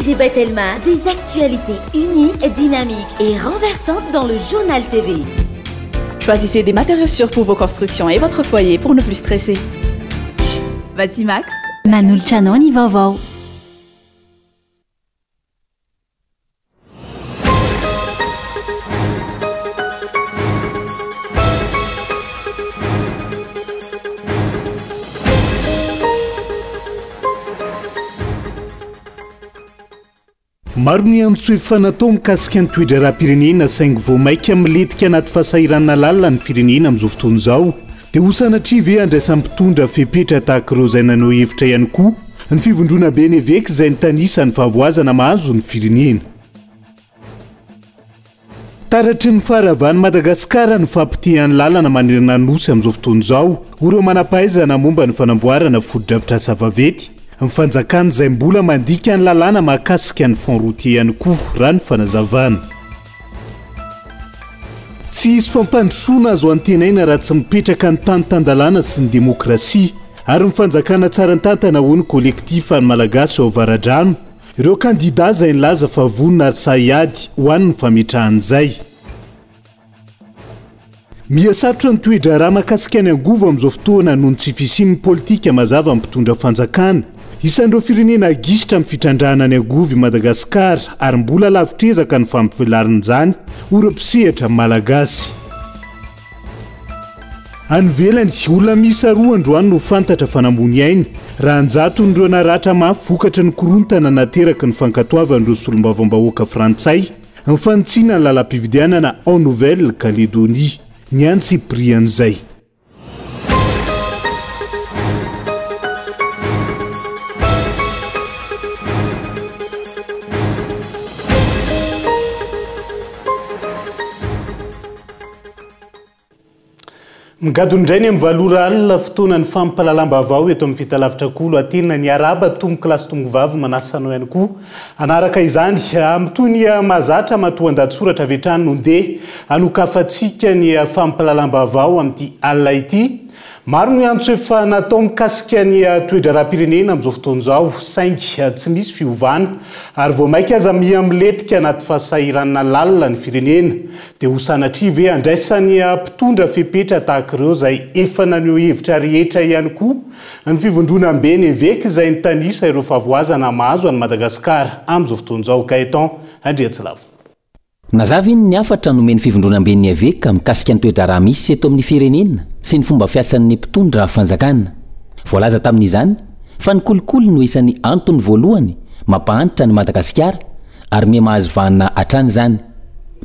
ONG Batelma, des actualités uniques, dynamiques et renversantes dans le Journal TV. Choisissez des matériaux sûrs pour vos constructions et votre foyer pour ne plus stresser. Batimax. Manolotra anao ny vaovao. Maro ny antso efa natao mikasika ny toe-draharaham-pirenena saingy vao mainka milentika anaty fahasahiranana lalina ny firenena amin'izao fotoana izao. Dia ho sanatria ve handraisan'ny mpitondra fepetra tahaka ireo izay naneho hevitra ihany koa ny fivondronamben'ny eveka izay nitanisa ny fahavoazana mahazo ny firenena? Taratry ny faharavan'i Madagasikara ny fahapotehan'ny lalana manerana ny Nosy amin'izao fotoana izao, hoy ireo manam-pahaizana momba ny fanamboarana fotodrafitrasa vaventy. Ny fanjakana izay mbola mandika ny lalàna mahakasika ny fonds routier ihany koa, raha ny fanazavana. Tsy hisy fampandrosoana azo antenaina raha tsy mipetraka ny tany tan-dalàna sy ny demokrasia ary ny fanjakana tsara tantana, hoy ny Kolektifa an'ny Malagasy ao Avaradrano. Ireo kandidà izay nilaza fa vonona ary sahy hiady ho an'ny fametrahana izay. Miha sarotra ny toe-draharaha mahakasika ny angovo amin'izao fotoana noho ny tsy fisian'ny politika mazava amin'ny mpitondra fanjakana. Isan'ireo firenena gisitra amin'ny fitrandrahana ny angovo i Madagasikara ary mbola lavitr'ezaka ny fampivelarana izany ho ireo mpisehatra malagasy. Any ivelany, olona miisa roa androany no fantatra fa namoy aina, raha an-jatony ireo naratra mafy vokatry ny korontana nateraky ny fankatoavan'ireo solombavambahoaka frantsay ny fanitsiana ny lalam-pifidianana ao Nouvelle-Calédonie. Ny antsipirian'izay. Migadona indray ny amin'ny valo ora alina, fotoanan'ny fampahalalam-baovao eto amin'ny Fitalavitra Kolo. Atenina ny arahaba tompokolahy sy tompokovavy, manasa anao ihany koa hanaraka izany. Toy ny mahazatra, matoan-dahatsoratra avy hatrany no ndeha hanokafantsika ny fampahalalam-baovao amin'ity alina ity. Maro ny antso efa natao mikasika ny toe-draharaham-pirenena amin'izao fotoana izao, saingy tsy misy fiovana ary vao mainka aza miha milentika anaty fahasahiranana lalina ny firenena. Dia ho sanatria ve handraisan'ny mpitondra fepetra tahaka ireo izay efa naneho hevitra rehetra ihany koa ny fivondronamben'ny eveka izay nitanisa ireo fahavoazana mahazo an'i Madagasikara amin'izao fotoana izao? Gaëtan Andriantsilavo. Nazava iny ny hafatra nomen'ny Fivondronamben'ny Eveka mikasika ny toe-draharaha misy eto amin'ny firenena sy ny fomba fiasan'ny mpitondra fanjakana. Voalaza tamin'izany fa ny kolikoly no isan'ny antony voalohany mampahantra an'i Madagasikara ary miha mahazo vahana hatrany izany.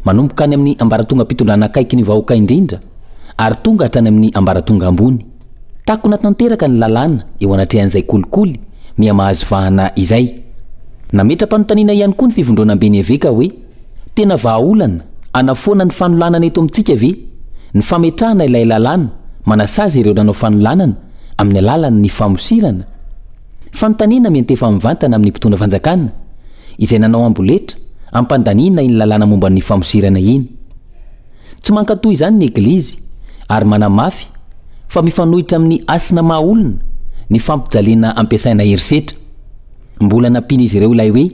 Manomboka any amin'ny ambaratongam-pitondrana akaiky ny vahoaka indrindra ary tonga hatrany amin'ny ambaratonga ambony. Takona tanteraka ny lalàna eo anatrehan'izay kolikoly miha mahazo vahana izay. Nametra-panontaniana ihany koa ny Fivondronamben'ny Eveka hoe, Tena vahaolana hanafoana ny fanolanana eto amintsika ve ny fametrahana ilay lalàna manasazy ireo nanao fanolanana amin'ny alalan'ny famosirana? Fanontaniana miantefa mivantana amin'ny mpitondra fanjakana izay nanao amboletra hampandaniana iny lalàna momba ny famosirana iny. Tsy mankatò izany ny Eglizy ary manamafy fa mifanohitra amin'ny hasina maha olona ny fampijaliana ampiasaina herisetra. Mbola nampian'izy ireo ilay hoe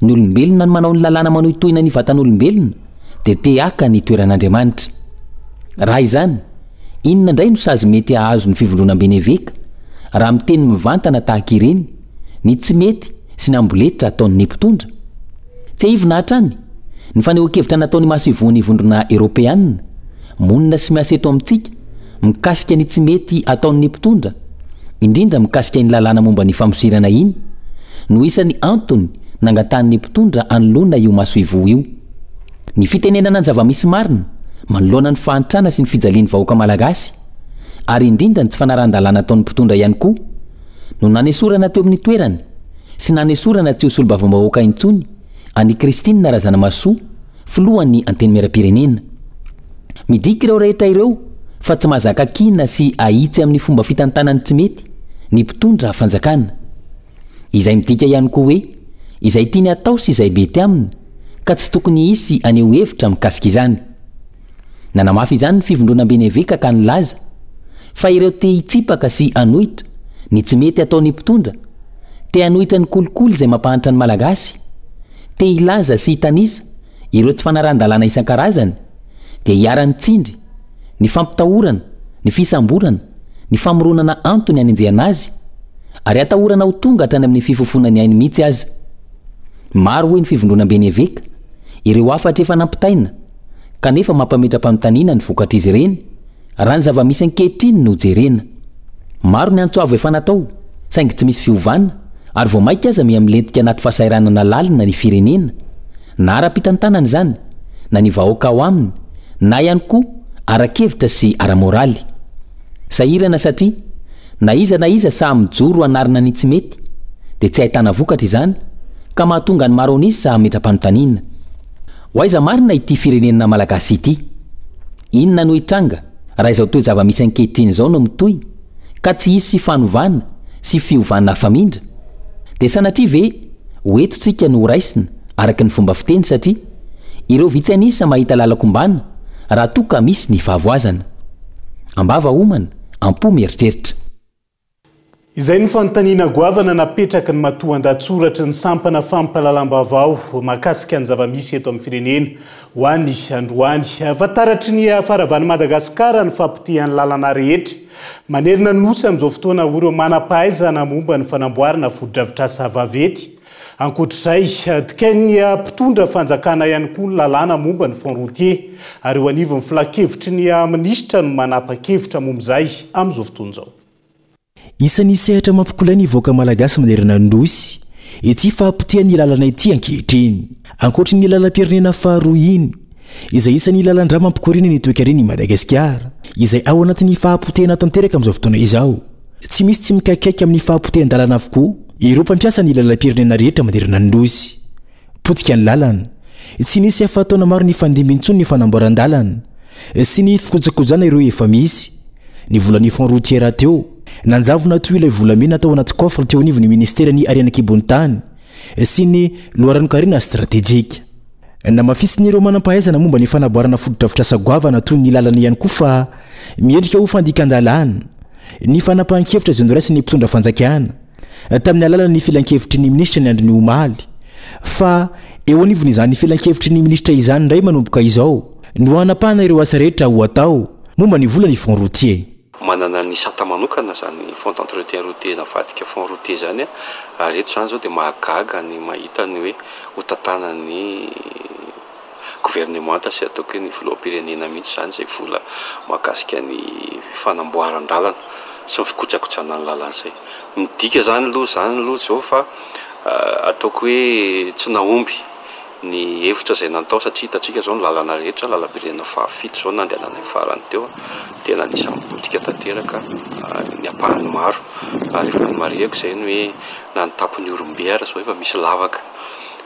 ny olombelona no manao ny lalàna manohitohina ny vatan'olombelona dia te haka ny toeran'Andriamanitra. Raha izany, inona indray no sazy mety hahazo ny fivondronamben'ny eveka raha miteny mivantana tahaka ireny ny tsy mety sy ny amboletra ataon'ny mpitondra? Tsiahivina hatrany ny fanehoan-kevitra nataon'ny masoivohon'ny Vondrona Eoropeanina, monina sy miasa eto amintsika, mikasika ny tsy mety ataon'ny mpitondra, indrindra mikasika iny lalàna momba ny famosirana iny, no isan'ny antony nangatahan'ny mpitondra hanoloana io masoivoho io. Ny fitenenana ny zava-misy marina manoloana ny fahantrana sy ny fijalian'ny vahoaka malagasy, ary indrindra ny tsy fanarahan-dalàna ataon'ny mpitondra ihany koa, no nanesorana teo amin'ny toerany sy nanesorana tsy ho solombavambahoaka intsony an'i Christine Razanamahasoa, filohan'ny Antenimierampirenena. Midika ireo rehetra ireo fa tsy mahazaka kiana sy ahitsy amin'ny fomba fitantanany tsy mety ny mpitondra fanjakana. Izay midika ihany koa hoe izay tiany hatao sy izay mety aminy ka tsy tokony hisy haneho hevitra mikasika izany. Nanamafy izany ny Fivondronamben'ny Eveka ka nilaza fa ireo te hitsipaka sy hanohitra ny tsy mety ataon'ny mpitondra, te hanohitra ny kolikoly izay mampahantra ny Malagasy. te hilaza sy hitanisa ireo tsy fanarahan-dalàna isan-karazany dia iharan'ny tsindry, ny fampitahorana, ny fisamborana, ny famoronana antony hanenjehana azy, ary atahorana ho tonga hatrany amin'ny fifofoana ny ainy mihitsy aza. Maro hoy ny Fivondronamben'ny Eveka, ireo hafatra efa nampitaina, kanefa mampametra-panontaniana ny vokatr'izy ireny, raha ny zava-misy ankehitriny no jerena. Maro ny antso avo efa natao, saingy tsy misy fiovana, ary vao mainka aza miha-milentika anaty fahasahiranana lalina ny firenena, na ara-pitantanana izany, na ny vahoaka ao aminy, na ihany koa ara-kevitra sy ara-moraly. Sahirana satria na iza na iza sahy mijoro hanarina ny tsy mety, dia tsy ahitana vokatra izany, ka mahatonga ny maro an'isa hametra-panontaniana. Ho aiza marina ity firenena malagasy ity? Inona no hitranga raha izao toe-java-misy ankehitriny izao no mitohy ka tsy hisy fanovana sy fiovana famindra? Dia sanatria ve ho eto tsika no horaisina araka ny fomba fiteny satria ireo vitsy an'isa mahita lalan-kombana raha toa ka misy ny fahavoazana? Am-bava homana, am-po mieritreritra. Izay no fanontaniana goavana napetraky ny matoandatsoratry ny sampana fampahalalam-baovao mahakasika ny zava-misy eto amin'ny firenena ho an'ny androany. Fa taratry ny faharavan'i Madagasikara ny fahapotehan'ny lalana rehetra manerana ny Nosy amin'izao fotoana hoy ireo manam-pahaizana momba ny fanamboarana fotodrafitrasa vaventy. Ankoatr'izay, dikain'ny mpitondra fanjakana ihany koa ny lalàna momba ny fonds routier ary eo anivon'ny filankevitry ny minisitra no manapa-kevitra momba izay amin'izao fotoana izao. Isan'ny sehatra mampikolay ny vahoaka malagasy manerana ny Nosy ity fahapotehan'ny lalana ity ankehitriny. Ankoatry ny lalam-pirenena faharoa iny, izay isan'ny lalan-drà mampikoriana ny toekaren'i Madagasikara, izay ao anatin'ny fahapotehana tanteraka amin'izao fotoana izao. Tsy misy tsy mikaikaika amin'ny fahapotehan-dalana avokoa ireo mpampiasa ny lalam-pirenena rehetra manerana ny Nosy. Potika ny lalana. Tsy nisy afa-taona maro nifandimby intsony ny fanamboaran-dalana sy ny fikojakojana ireo efa misy. Ny volan'ny Fonds routier rahateo, nanjavona toy ilay volamena tao anaty coffre teo anivon'ny ministeran'ny Harena an-kibon'ny tany sy ny loharanon-karena stratejika. Namafisin'ireo manam-pahaizana momba ny fanaboarana fotodrafitrasa goavana toy ny lalana ihany koa fa miendrika ho fandikan-dalàna ny fanapahan-kevitra izay noraisin'ny mpitondra fanjakana tamin'ny alalan'ny filankevitry ny minisitra ny andron'ny omaly fa eo anivon'izany filankevitry ny minisitra izany indray manomboka izao no hanapahana ireo asa rehetra ho atao momba ny volan'ny fonds routier. Manana ny sata manokana izany fonds d'entretien routier navadika fonds routier izany ary eto izany izao dia mahagaga ny mahita ny hoe ho tantanan'ny governemanta sy ataoko hoe ny filoham-pirenena mihitsy izany izay vola mahakasika ny fanamboaran-dalana sy ny fikojakojana ny lalana izay. Midika izany aloha izany aloha izao fa ataoko hoe tsy nahomby ny hevitra izay natao satria hitantsika izao ny lalana rehetra, lalam-pirenena fahafito izao nandehananay farany teo, tena anisan'ny potika tanteraka ny ampahany maro ary efa nomarihako izay ny hoe na ny tampon'ny Ihorombe ary izao efa misy lavaka.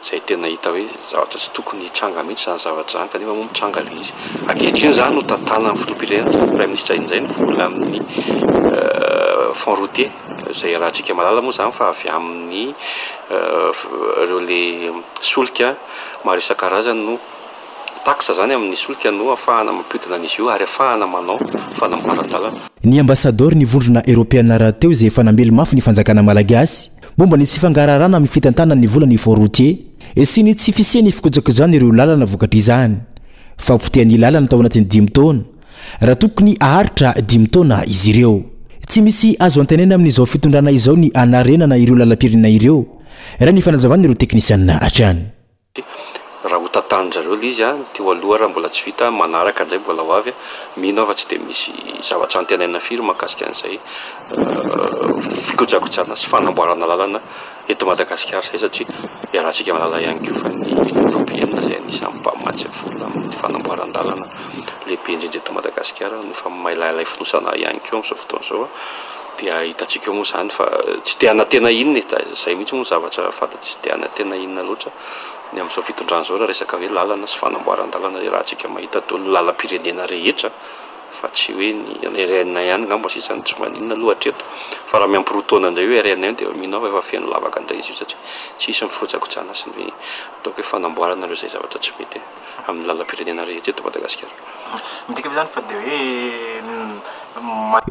izay tena hita hoe zavatra tsy tokony hitranga mihitsy izany zavatra izany kanefa moa mitranga ilay izy. Ankehitriny izany no tantanan'ny filoham-pirenena sy ny praiminisitra indray ny vola amin'ny fonds routier izay iarahantsika mahalala moa izany fa avy amin'ny ireo le solika maro isan-karazany no taxe izany amin'ny solika no ahafahana mampiodina an'izy io ary ahafahana manao fanamboaran-dalana. Ny ambasadaoro ny Vondrona Eoropeana rahateo izay efa namely mafy ny fanjakana malagasy momba ny tsy fangaraharana amin'ny fitantanana ny volan'ny fonds routier sy ny tsy fisian'ny fikojakojana ireo lalana vokatr'izany fahapotehan'ny lalana tao anatin'ny dimy taona raha tokony haharitra dimy taona izy ireo. Tsy misy azo antenaina amin'izao fitondrana izao ny hanarenana ireo lalam-pirenena ireo, raha ny fanazavan'ireo teknisianina hatrany. Raha ho tantanin-dry zareo ilay izy, ny teo aloha ary mbola tsy vita, manaraka indray mbola ho avy, mino aho fa tsy dia misy zavatra antenaina firy mahakasika an'izay fikojakojana sy fanamboarana lalana eto Madagasikara izay satria iarahantsika mahalala ihany koa fa ny Union Européenne izay anisan'ny mpamatsy vola amin'ny fanamboaran-dalana lehibe indrindra eto Madagasikara no efa mailailay fonosana ihany koa amin'izao fotoana izao dia hitantsika eo moa izany fa tsy te hanantena inona e, izay mihitsy moa ny zavatra fantatra, tsy te hanantena inona loatra ny amin'izao fitondrana izao raha resaka hoe lalana sy fanamboaran-dalana iarahantsika mahita daholo ny lalam-pirenena rehetra fa tsy hoe ny RN ihany angamba sisa no tsy maninona aloha hatreto fa raha miampy roa taona indray io RN io dia mino aho fa efa feno lavaka indray izy io satria tsy hisy ny fikojakojana sy ny ataoko hoe fanamboarana ireo izay zavatra tsy mety amin'ny lalam-pirenena rehetra eto Madagasikara. Midika ve izany fa dia hoe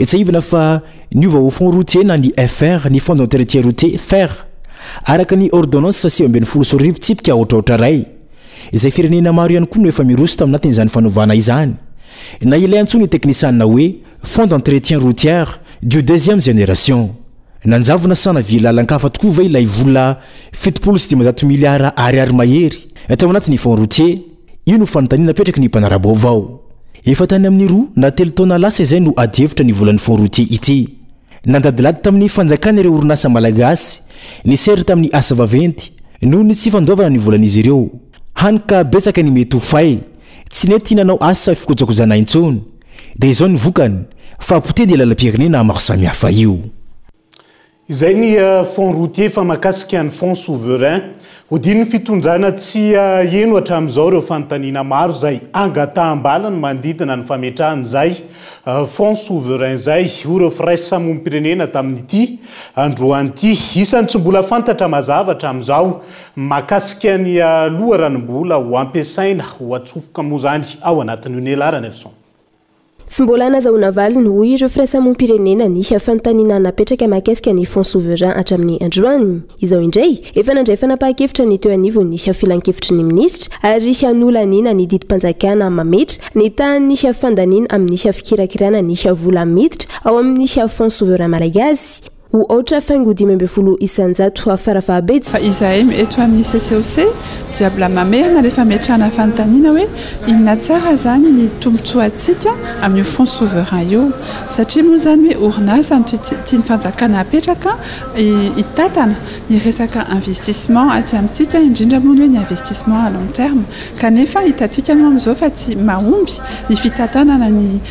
Tsiahivina fa niova ho Fonds routier na ny FR ny Fonds d'entretien routier, fer. Araka ny Ordonnance 2019 tsipika aotra aotra iray, izay firenena maro ihany koa no efa miroso tamin'anatin'izany fanovana izany, na ilay antsoin'ny teknisianina hoe Fonds d'entretien routière du deuxième génération. Nanjavona sa navily lalan-kafa tokoa ve ilay vola 570 miliara ariary mahery tao anatin'ny Fonds routier? Io no fanontaniana apetraky ny mpanara-baovao. Efa tany amin'ny roa na telo taona lasa izay no adihevitra ny volan'ny Fonds routier ity. Nandadilady tamin'ny fanjakana ireo orinasa malagasy nisery tamin'ny asa vaventy noho ny tsy fandoavana ny volan'izy ireo. Hany ka betsaka ny mety ho fay, tsy nety nanao asa fikojakojana intsony. Dia izao ny vokany, fahapotehan'ny lalam-pirenena maro samihafa io. Izay ny fonds routier fa mahakasika ny fonds souverain. Hodian'ny fitondrana tsy heno hatramin'izao ireo fanontaniana maro izay angataham-baliny manodidina ny fametrahana izay fonds souverain izay, hoy ireo firaisamonim-pirenena tamin'ity androany ity. Isan'ny tsy mbola fantatra mazava hatramin'izao mahakasika ny loharanom-bola ho ampiasaina ho atsofoka moa izany ao anatin'io Nialarana Efson. Tsy mbola nazahoana valiny, hoy ireo firaisamonim-pirenena ny fanontaniana napetraka mahakasika ny Fonds souverain hatramin'ny androany. Izao indray, efa nandray fanapahan-kevitra ny teo anivon'ny filankevitry ny minisitra ary nolaniana ny didim-panjakana mametra ny tahan'ny fandaniana amin'ny fikirakirana ny vola miditra ao amin'ny Fonds souverain malagasy. Ho aotra faingo 15% farafahabetsaka. Fa izahay eto amin'ny CCOC dia mbola mamerina ilay fametrahana fanontaniana hoe inona tsara izany ny tombontsoantsika amin'io fonds souverain io satria moa izany hoe orinasa no tian'ny fanjakana hapetraka hitantana ny resaka investissement aty amintsika indrindra moa ny hoe ny investissement à long terme kanefa hitantsika moa amin'izao fa tsy mahomby ny fitantanana ny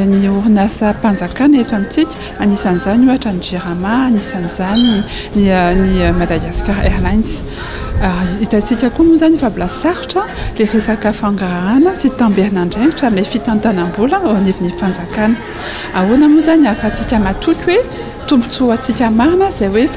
ny orinasam-panjakana eto amintsika, anisan'izany ohatra ny Jirama, anisan'izany ny ny Madagascar Airlines. Hitantsika koa moa izany fa mbola sarotra ilay resaka fangarahana sy tamberin'andraikitra amin'ilay fitantanam-bola eo anivon'ny fanjakana. Ahoana moa izany ahafahantsika matoky hoe tombontsoa ho antsika marina izay hoe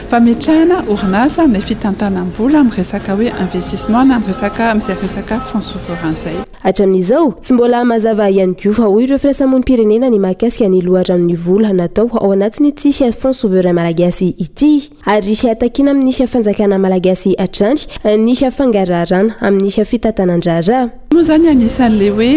fametrahana orinasa amin'ilay fitantanam-bola amin'ny resaka hoe investissement na amin'ny resaka amin'izay resaka fonds souverain izay. Hatramin'izao, tsy mbola mazava ihany koa, hoy ireo firaisamonim-pirenena ny mahakasika ny loharanon'ny vola natao ao anatin'ity Fonds souverain malagasy ity. Ary takiana amin'ny fanjakana malagasy hatrany ny fangaraharana amin'ny fitantanan-draharaha. Moa izany anisan'ilay hoe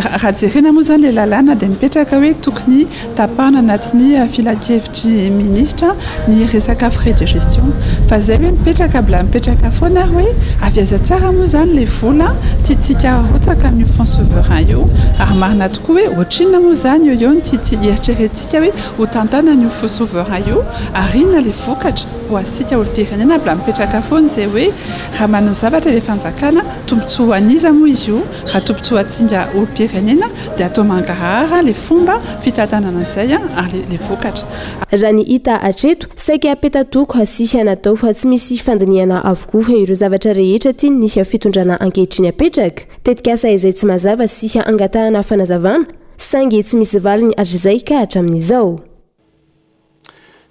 raha jerena moa izany ilay lalàna dia mipetraka hoe tokony tapahana anatin'ny filankevitry minisitra ny resaka frais de gestion fa zay hoe mipetraka mbola mipetraka foana ary hoe avy aiza tsara moa izany ilay vola tiantsika arotsaka amin'io fonds souverain io ary marina tokoa hoe ohatrinona moa izany eo eo ny tiantsika eritreretintsika hoe ho tantanana io fonds souverain io ary inona ilay vokatra ho azontsika olom-pirenena mbola mipetraka foana izay hoe raha manao zavatra ilay fanjakana tombontsoa ho an'iza moa izy io raha tombontsoa antsika olom-pirenena dia atao mangarahara ilay fomba fitantanana an'izay ary ilay vokatra. Raha ny hita hatreto, saika petatoko sy natao tsy misy fandinihana avokoa ireo zavatra rehetra tian'ny fitondrana ankehitriny apetraka. Tetikasa izay tsy mazava sy angatahana fanazavana, saingy tsy misy valiny hatrizay ka hatramin'izao.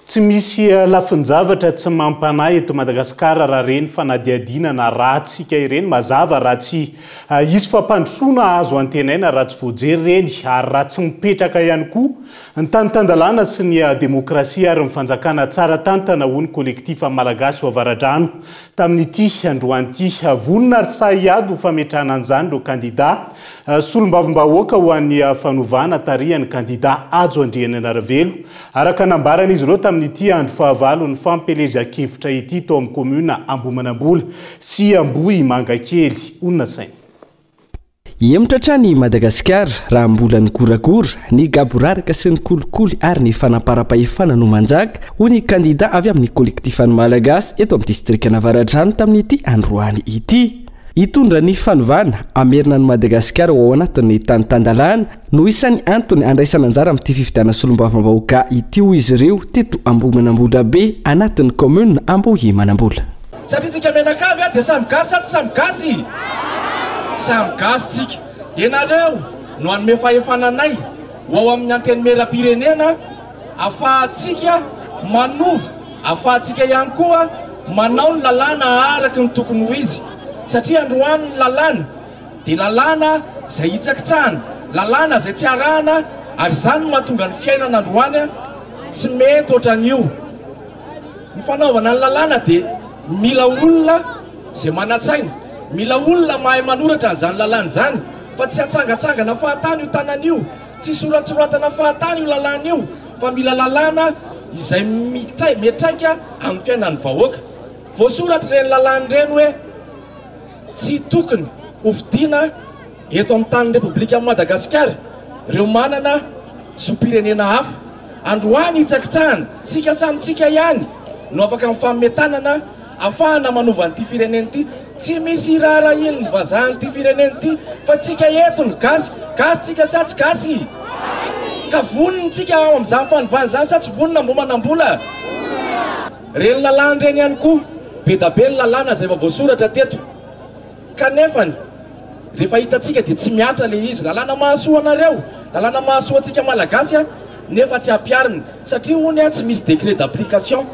Tsy misy lafin-javatra tsy mampanahy eto Madagasikara raha ireny fanadihadiana na ratsika ireny. Mazava raha tsy hisy fampandrosoana azo antenaina raha tsy voajery ireny ary raha tsy mipetraka ihany koa ny tany tan-dalàna sy ny demokrasia ary ny fanjakana tsara tantana, hoy ny Kolektifa Malagasy ao Avaradrano tamin'ity androany ity. Vonona ary sahy hiady ho fametrahana an'izany ireo kandidà solombavambahoaka ho an'ny fanovana tarihan'ny kandidà Hajo Andrianainarivelo, araka nambaran'izy ireo tamin'ity andro fahavalon'ny fampielezan-kevitra ity tao amin'ny kaominina Ambohimanambola sy Ambohimangakely. Honina saina. Hihemotra hatrany i Madagasikara raha mbola ny goragora, ny gaboraraka sy ny kolikoly ary ny fanamparam-pahefana no manjaka, hoy ny kandida avy amin'ny Kolektifan'ny Malagasy eto amin'ny distrikan'Avaradrano tamin'ity androany ity. Hitondra ny fanovana, hamerina an'i Madagasikara ho ao anatin'ny tany tan-dalàna no isan'ny antony handraisana anjara amin'ity fifidianana solombavambahoaka ity, hoy izy ireo teto Ambohimanambola-be, anatin'ny kaominina Ambohimanambola. Satria tsika mianakavy a dia samy gasy sa tsy samy gasy? Samy gasy tsika. Ianareo no hanome fahefana anay ho ao amin'ny Antenimierampirenena afahantsika manova, afahantsika ihany koa manao ny lalàna araka ny tokony ho izy. Satria androany ny lalàna dia lalàna izay hitsakitsahana, lalàna izay tsy arahana ary izany no mahatonga ny fiainana androany tsy mety ohatran'io. Ny fanaovana ny lalàna dia mila olona izay manan-tsaina, mila olona mahay manoratra an'izany lalàna izany fa tsy atsangatsangana fahatany io tanana io, tsy soratsoratana fahatany io lalàna io fa mila lalàna izay mitraika amin'ny fiainan'ny vahoaka. Voasoratra ireny lalàna ireny hoe tsy tokony hofidiana eto amin'ny tanin'ny Repoblikan'i Madagasikara ireo manana zom-pirenena hafa. Androany hitsakitsahana, tsika samy tsika ihany no afaka mifanome tanana afahana manova an'ity firenena ity. Tsy misy iraharahian'ny vazaha an'ity firenena ity fa tsika eto ny gasy. Gasy tsika sa tsy gasy? Ka vonona tsika ao amin'izany fanovana izany sa tsy vonona Ambohimanambola? Ireny lalàna ireny ihany koa, be da be ny lalàna izay efa voasoratra teto. Kanefany, rehefa hitantsika dia tsy mihatra ilay izy. Lalàna mahasoa anareo, lalàna mahasoa antsika Malagasy nefa tsy ampiharina. Satria hono tsy misy décret d'application.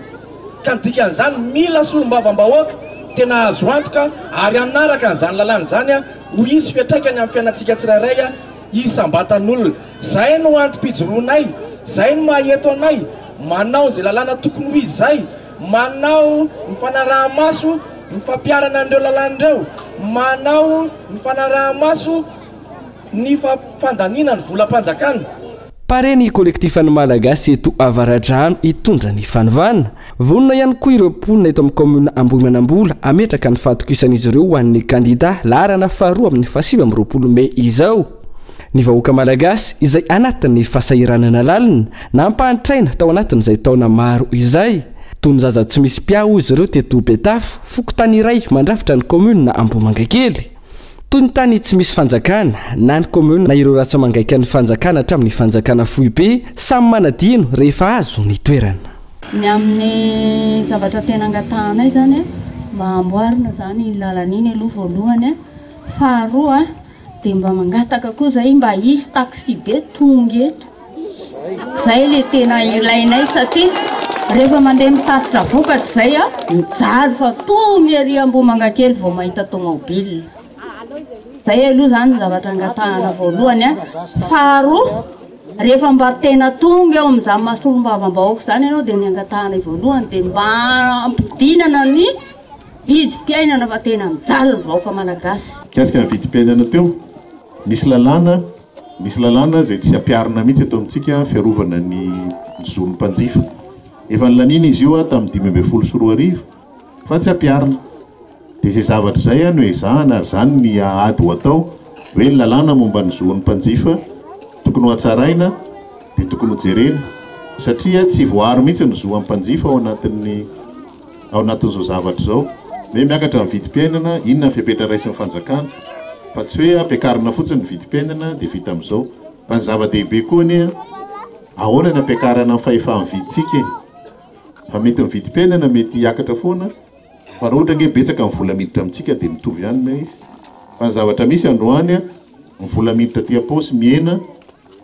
Ka ny dikan'izany, mila solombavambahoaka tena azo antoka ary hanaraka an'izany lalàna izany ho hisy fiantraikany amin'ny fiainantsika tsirairay isam-batan'olona. Izay no antom-pijoroanay, izay no maha eto anay, manao izay lalàna tokony ho izy izay, manao ny fanaraha-maso ny fampiharana an'ireo lalàna ireo, manao ny fanaraha-maso ny fandaniana ny volam-panjakana. Pare ny kolektifan'ny Malagasy eto Avaradrano hitondra ny fanovana. Vonona ihany koa ireo mponina eto amin'ny kaominina Ambohimanambola hametraka ny fahatokisan'izy ireo ho an'ny kandida laharana faharoa amin'ny faha-29 mey izao. Ny vahoaka Malagasy izay anatin'ny fahasahiranana lalina, nampahantraina tao anatin'izay taona maro izay. Toy ny zaza tsy misy mpiahy hoy izy ireo teto Betafo, fokontany iray mandrafitra ny kaominina Ambohimangakely. Toy ny tany tsy misy fanjakana, na ny kaominina na ireo ratsa-mangaikan'ny fanjakana hatramin'ny fanjakana foibe, samy manadino rehefa azo ny toerana. Ny amin'ny zavatra tena angatahanay izany, mba amboarina izany iny lalana iny aloha voalohany, faharoa Dia mba mangataka koa zay mba hisy taxi be tonga eto. Zay le tena ilainay satria rehefa mandeha mitatitra vokatra zay a, mijaly fa tonga ery Ambohimangakely vao mahita tomobile. Zay aloha zany ny zavatra angatahana voalohany a. Faharoa, rehefa mba tena tonga eo amin'izany maha solombavambahoaka izany ianao dia ny angatahanay voalohany dia mba ampidinana ny Vidim-piainana fa tena mijaly ny vahoaka Malagasy. Mikasika ny vidim-piainana teo, misy lalàna, misy lalàna izay tsy ampiharina mihitsy eto amintsika fiarovana ny zon'ny mpanjifa. Efa nolaniana izy io tamin'ny 2015 fa tsy ampiharina. Dia izay zavatra izay no ezahana ary izany ny ady ho atao hoe ny lalàna momba ny zon'ny mpanjifa tokony ho hatsaraina dia tokony hojerena satria tsy voaaro mihitsy ny zo an'ny mpanjifa ao anatin'ny Ao anatin'izao zavatra izao, hoe miakatra ny vidim-piainana, inona ny fepetra raisin'ny fanjakana? Fa tsy hoe ampiakarina fotsiny ny vidim-piainana dia vita amin'izao. Fa ny zava-dehibe koa anie, ahoana ny ampiakarana ny fahefa-mividintsika e? Fa mety ny vidim-piainana mety hiakatra foana, fa raha ohatra ange betsaka ny vola miditra amintsika dia mitovy ihany ilay izy. Fa ny zavatra misy androany, ny vola miditra aty am-paosy mihena,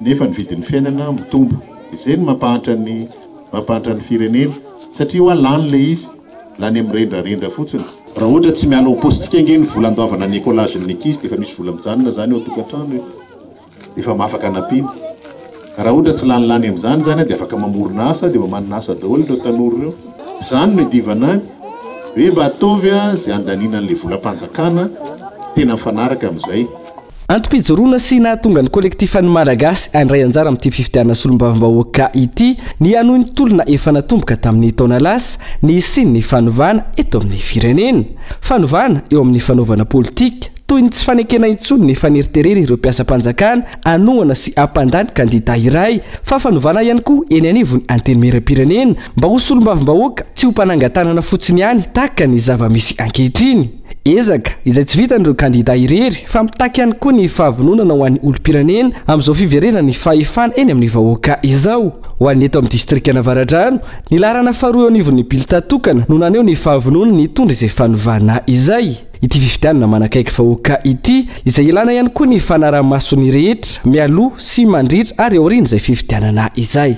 nefa ny vidin'ny fiainana mitombo. Izay no mampahantra ny mampahantra ny firenena satria hoa lany ilay izy, lany amin'ny rendrarendra fotsiny. Raha ohatra tsy miala ao am-paosintsika ange ny vola andoavana ny écolage-n'ny ankizy dia efa misy vola mijanona izany ao an-tokantrano e! Dia efa afaka anampiana. Raha ohatra tsy lanilany amin'izany izany dia afaka mamorona asa dia mba manana asa daholo ireo tanora ireo. Izany no iadivana any hoe mba ataovy izay handaniana an'ilay volam-panjakana tena mifanaraka amin'izay. Antom-pijoroana sy nahatonga ny Kolektifan'ny Malagasy handray anjara amin'ity fifidianana solombavambahoaka ity ny hanohy ny tolona efa natomboka tamin'ny taona lasa ny hisian'ny fanovana eto amin'ny firenena. Fanovana eo amin'ny fanaovana politika, toy ny tsy fanekena intsony ny faneriterena ireo mpiasam-panjakana hanohana sy hampandany kandida iray, fa fanovana ihany koa eny anivon'ny Antenimierampirenena mba ho solombavambahoaka tsy ho mpanangan-tanana fotsiny ihany tahaka ny zava-misy ankehitriny. Ezaka izay tsy vitan'ireo kandida irery fa mitaky ihany koa ny fahavononana ho an'ny olom-pirenena amin'izao fiverenan'ny fahefana eny amin'ny vahoaka izao. Ho an'ny eto amin'ny distrikan'Avaradrano, ny laharana faharoa eo anivon'ny bulletin tokana no naneho ny fahavononany hitondra izay fanovana izay. Ity fifidianana manakaiky vahoaka ity, izay ilana ihany koa ny fanaraha-mason'ny rehetra mialoha sy mandritra ary aorian'izay fifidianana izay.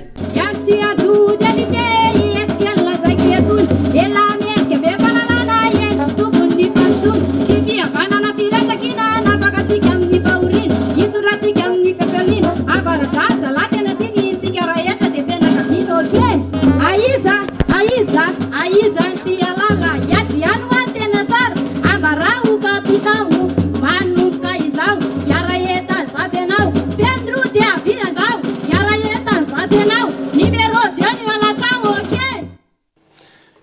Aiza ny tsy halala, hiatsy ihany hoa ny tena tsara, ambarao kapitao, manomboka izao, hiara-hientany za sy ianao, peno roa dia avia andao, hiara-hientany za sy ianao, numéro deux no alatsaho, ok.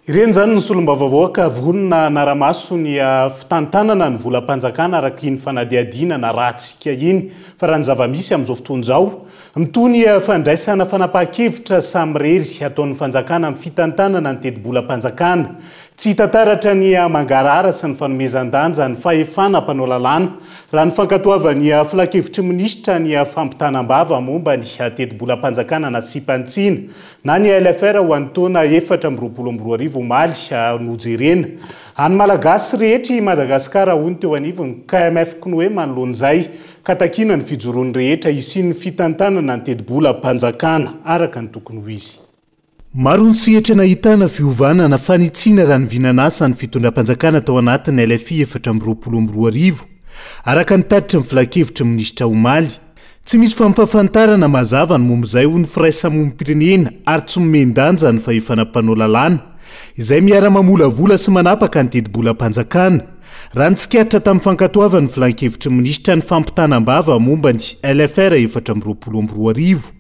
Ireny izany ny solombavambahoaka vonona hanara-maso ny fitantanana ny volam-panjakana araka iny fanadihadiana narahantsika iny. Fa raha ny zava-misy amin'izao fotoana izao, mitohy ny fandraisana fanapahan-kevitra samirery ataon'ny fanjakana amin'ny fitantanana ny tetibolam-panjakana. Tsy hita taratra ny mangarahara sy ny fanomezan-danja ny fahefana mpanao lalàna raha ny fankatoavan'ny filankevitry ny minisitra ny fampitana am-bava momba ny tetibolam-panjakana nasiam-panitsiana Na ny LFR ho an'ny taona 2024 omaly no jerena. An'ny Malagasy rehetra i Madagasikara hoy ny teo anivon'ny KMF Cnoe manoloana izay ka takiana ny fijoroan'ny rehetra hisian'ny fitantanana ny tetibolam-panjakana araka ny tokony ho izy. Maro ny sehatra nahitana fiovana na fanitsiana raha ny vinan'asan'ny fitondram-panjakana tao anatin'ny LFI 2024, araka ny tatitry ny filankevitry ny minisitra omaly. Tsy misy fampahafantarana mazava ny momba izay hoy ny firaisamonim-pirenena ary tsy nomen-danja ny fahefana mpanao lalàna izay miara-mamolavola sy manapaka ny tetibolam-panjakana. Raha ny tsikaritra tamin'ny fankatoavan'ny filankevitry ny minisitra ny fampitana am-bava momba ny LFR 2024.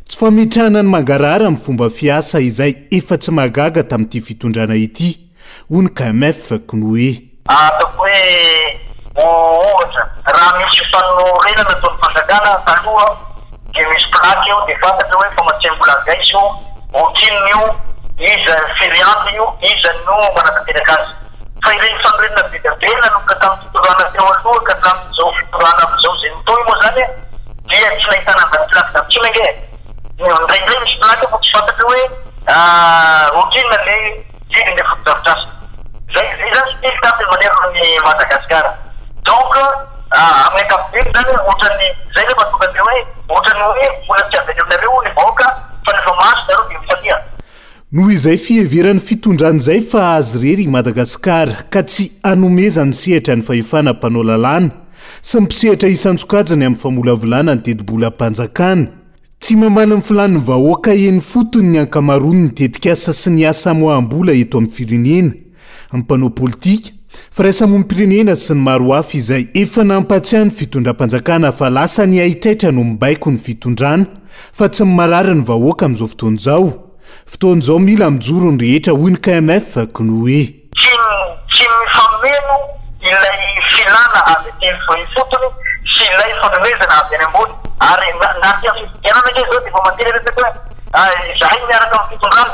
Tsy fametrahana ny mangarahara amin'ny fomba fiasa izay efa tsy mahagaga tamin'ity fitondrana ity. hoy ny KMF Cnoe. Ataoko hoe ohatra, raha misy fanorenana ataon'ny fanjakana taloha dia misy plaque eo dia fantatra hoe famatsiam-bola avy aiza io, ohatrinona io, iza, firy andro io, iza no manatanteraka azy. Fa ireny fanorenana be dia be nanomboka tamin'ny fitondrana teo aloha ka hatramin'izao fitondrana amin'izao izay mitohy moa izany dia tsy nahitana an'izany plaque izany intsony ange e. Indraindray misy plaque fa tsy fantatra hoe ohatrinona ilay Firy ny fotodrafitrasa? Zay zay zany style tany manerana ny Madagascar. Donc amin'ny ankapobeny zany ohatran'ny zay le mahatonga an'le hoe ohatran'ny hoe mbola tsy avy any aminareo ny vahoaka fa rehefa mahazo nareo dia mifalia. Noho izay fiheveran'ny fitondrana izay fa azy irery i Madagasikara ka tsy hanomezany sehatra ny fahefana mpanao lalàna sy ny mpisehatra isan-tsokajiny amin'ny famolavolana ny tetibolam-panjakana. Tsy mamaly ny filàn'ny vahoaka eny ifotony ny ankamaroan'ny tetikasa sy ny asa amoaham-bola eto amin'ny firenena. Ny mpanao politika, firaisamonim-pirenena sy ny maro hafa izay efa nampatsiahy ny fitondram-panjakana fa lasa ny haitraitra no mibaiko ny fitondrana fa tsy ny marary ny vahoaka amin'izao fotoana izao. Fotoana izao mila mijoro ny rehetra hoy ny KMF Cnoe. Tsy tsy mifameno ilay filàna avy aty ifotony sy ilay fanomezana avy any ambony. Ary na na aty amin'ny fifidianana ange izao dia efa mandeha ilay resaka hoe izahay miaraka amin'ny fitondrana,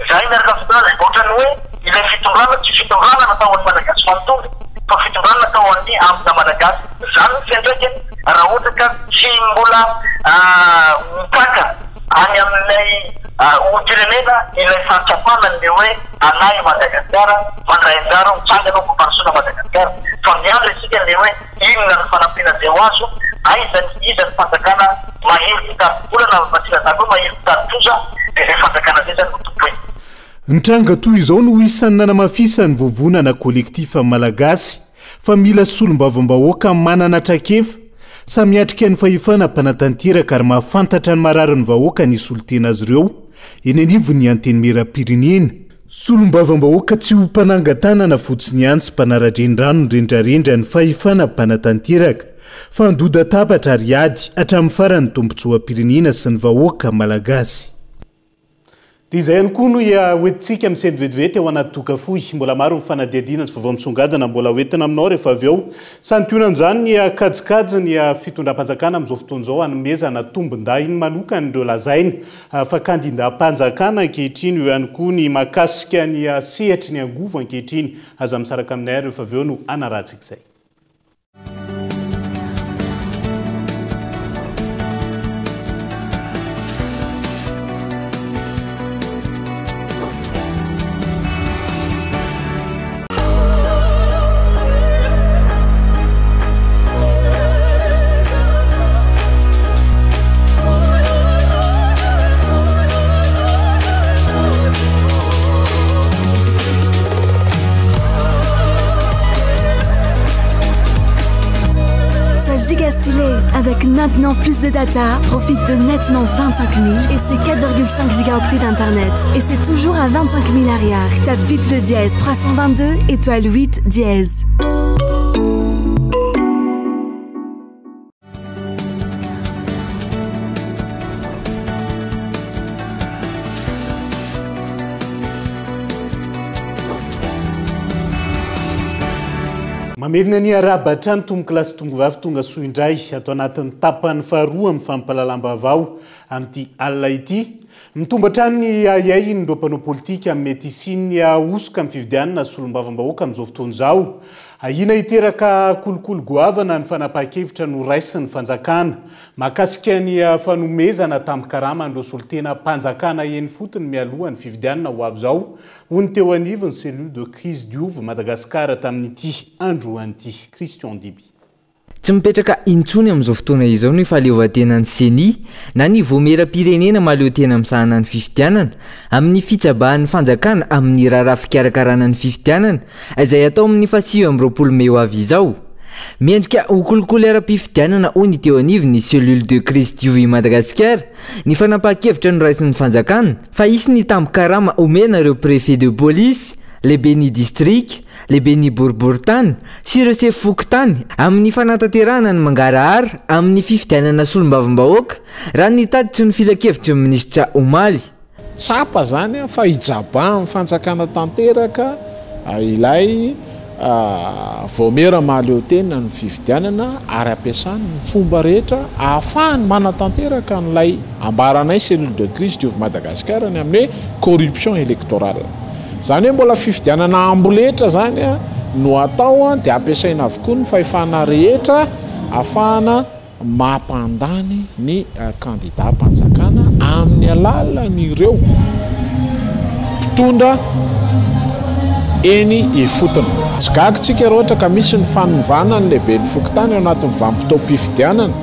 izahay miaraka amin'ny fitondrana. Ohatran'ny hoe ilay fitondrana tsy fitondrana natao ho an'ny Malagasy manontolo fa fitondrana natao ho an'ny ambina Malagasy. Izany no fiantraikany raha ohatra ka tsy mbola mipaka any amin'ilay olom-pirenena ilay fahatsapana ny hoe Anay i Madagasikara, mandray anjara ho tsangana ho fampandrosoana Madagasikara. Fa miandry isika le hoe inona ny fanampiana zay ho azo, aiza ny iza ny fanjakana mahery mpitari-bola na mba tsy ilazako hoe mahery mpitari-trosa de zay fanjakana zay zany no tompoina. Ny tranga toy izao no isan'ny nanamafisan'ny vovonana Kolektifa Malagasy fa mila solombavambahoaka manana traikefa, samy miatrika ny fahefana mpanatanteraka ary mahafantatra ny mararin'ny vahoaka ny solontena azy ireo eny anivon'ny Antenimierampirenena. Solombavambahoaka tsy ho mpanangan-tanana fotsiny ihany sy mpanara-drenirano ny rendrarendra ny fahefana mpanatanteraka fa handoda-tabatra ary hiady hatramin'ny farany ny tombontsoam-pirenena sy ny vahoaka malagasy. Dia izay ihany koa no hoentintsika misento vetivety ao anaty doka fohy. Mbola maro ny fanadihadiana sy vaovao misongadina mbola hoentina aminao rehefa avy eo. Santionan'izany ny kajikajy ny fitondram-panjakana amin'izao fotoana izao hanomezana tombondahiny manokana ireo lazaina fa kandidam-panjakana ankehitriny. Eo ihany koa ny mahakasika ny sehatry ny angovo ankehitriny. Aza misaraka aminay ary rehefa avy eo no hanarahantsika izay. stylé. Avec maintenant plus de data, profite de nettement 25 000 et ses 4,5 gigaoctets d'internet. Et c'est toujours à 25 000 arrière. Tape vite le dièse 322 étoile 8 dièse. Mamerina ny arahaba hatrany tompokolahy sy tompokovavy tonga soa indray ato anatin'ny tapany faharoa amin'ny fampahalalam-baovao amin'ity alina ity. Mitombo hatrany ny ahiahin'ireo mpanao politika amin'ny mety hisian'ny hosoka amin'ny fifidianana solombavambahoaka amin'izao fotoana izao. Ahiana hiteraka kolikoly goavana ny fanapahan-kevitra noraisin'ny fanjakana mahakasika ny fanomezana tambin-karama an'ireo solontenam-panjakana eny ifotony mialoha ny fifidianana ho avy izao, hoy ny teo anivon'ny Cellule de crise Diovy Madagascar tamin'ity androany ity. Christian Diby. Tsy mipetraka intsony amin'izao fotoana izao ny fahaleovantenan'ny Ceni na ny Vaomieram-pirenena mahaleo tena misahana ny fifidianana amin'ny fitsabahan'ny fanjakana amin'ny raharaha fikarakarana ny fifidianana izay hatao amin'ny faha29 mey ho avy izao. Miendrika ho kolikoly ara-pifidianana hoy ny teo anivon'ny Cellule de crise Diovy Madagasikara ny fanapahan-kevitra noraisin'ny fanjakana fa hisy ny tambin-karama omena ireo préfet de police, lehiben'ny distrika, lehiben'ny boriborintany sy ireo sefo fokontany amin'ny fanatanterahana ny mangarahara amin'ny fifidianana solombavambahoaka, raha ny tatitry ny filankevitry ny minisitra omaly. Tsapa izany fa hijabahan'ny fanjakana tanteraka ilay vaomiera mahaleotena ny fifidianana ary ampiasany ny fomba rehetra ahafahany manatanteraka an'ilay ambaranay cellule de crise diovy Madagasikara ny amin'ny hoe corruption électorale. Izany hoe mbola fifidianana amboletra izany no atao dia ampiasaina avokoa ny fahefana rehetra ahafahana mampandany ny kandidam-panjakana amin'ny alalan'ireo mpitondra eny ifotony. Tsy gaga isika raha ohatra ka misy ny fanovana ny lehiben'ny fokontany ao anatin'ny vanim-potoam-pifidianana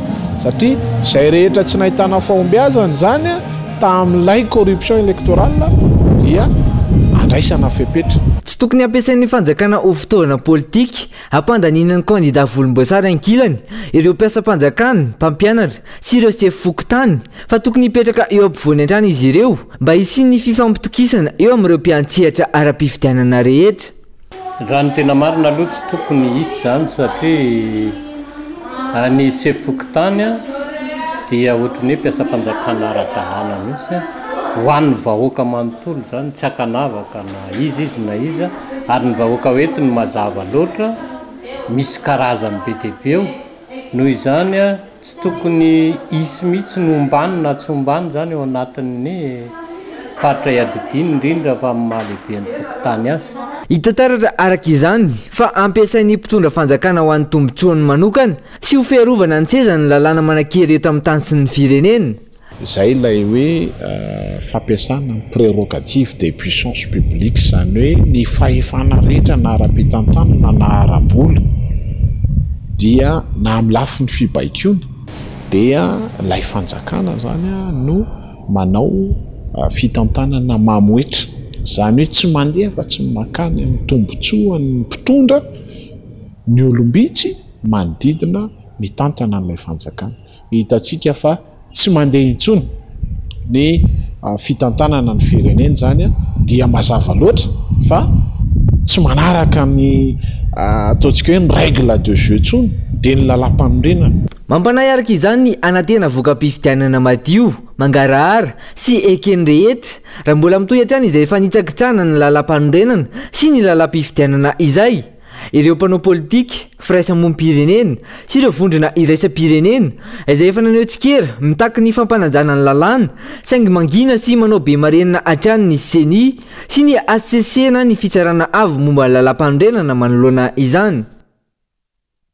satria izay rehetra tsy nahitana fahombiazana izany Tamin'ilay corruption électorale dia andraisana fepetra. Tsy tokony hampiasain'ny fanjakana ho fitaovana politika hampandaniana ny kandida volomboasary ankilany ireo mpiasam-panjakana, mpampianatra sy ireo sefo fokontany fa tokony hipetraka eo ampovoany hatrany izy ireo mba hisian'ny fifampitokisana eo amin'ireo mpiantsehatra ara-pifidianana rehetra. Raha ny tena marina aloha tsy tokony hisy izany satria ny sefo fokontany dia ohatran'ny hoe mpiasam-panjakana ara-dalàna mihitsy ho an'ny vahoaka manontolo izany, tsy ankanavaka na iza izy na iza, ary ny vahoaka hoentiny mazava loatra, misy karazany be dia be eo. Noho izany, tsy tokony hisy mihitsy ny ombany na tsy ombany izany ao anatin'ny faritra iadidiany, indrindra fa amin'ny maha lehiben'ny fokontany azy. Hita taratra araka izany fa ampiasain'ny mpitondra fanjakana ho an'ny tombontsoany manokana sy ho fiarovana ny sezany ny lalàna manan-kery eto amin'ny tany sy ny firenena. Izay ilay hoe fampiasana ny prérogative des puissances publiques, izany hoe ny fahefana rehetra na ara-pitantanana na ara-bola dia na amin'ny lafiny fibaikoana dia ilay fanjakana izany no manao fitantanana mamoetra, izany hoe tsy mandeha afa-tsy ny mankany amin'ny tombontsoan'ny mpitondra ny olom-bitsy manodidina mitantana an'ilay fanjakana. Hitantsika fa tsy mandeha intsony ny fitantanana ny firenena izany dia mazava loatra fa tsy manaraka ny ataontsika hoe ny règle de jeu intsony dia ny lalàmpanorenana. Mampanahy araka izany ny hanantena voka-pifidianana madio, mangarahara sy eken'ny rehetra raha mbola mitohy hatrany izay fanitsakitsahana ny lalàmpanorenana sy ny lalàm-pifidianana izay. Ireo mpanao politika, firaisamonim-pirenena sy ireo vondrona iraisam-pirenena izay efa naneho tsikera mitaky ny fampanajana ny lalàna saingy mangina sy manao be marenina hatrany ny Ceni sy ny hcc na ny Fitsarana Avo momba ny Lalàmpanorenana manoloana izany.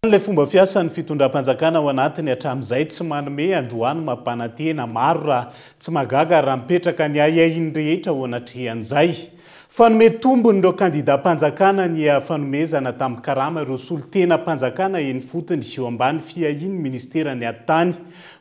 Ilay fomba fiasan'ny fitondram-panjakana ao anatiny hatramin'izay tsy manome androany mampanantena maro raha tsy mahagaga raha mipetraka ny ahiahin'ny rehetra ao anatrehan'izay. Fanome tombony ireo kandidam-panjakana ny fanomezana tambin-karama ireo solontenam-panjakana eny ifotony eo ambany fiahian'ny minisiteran'ny Atitany,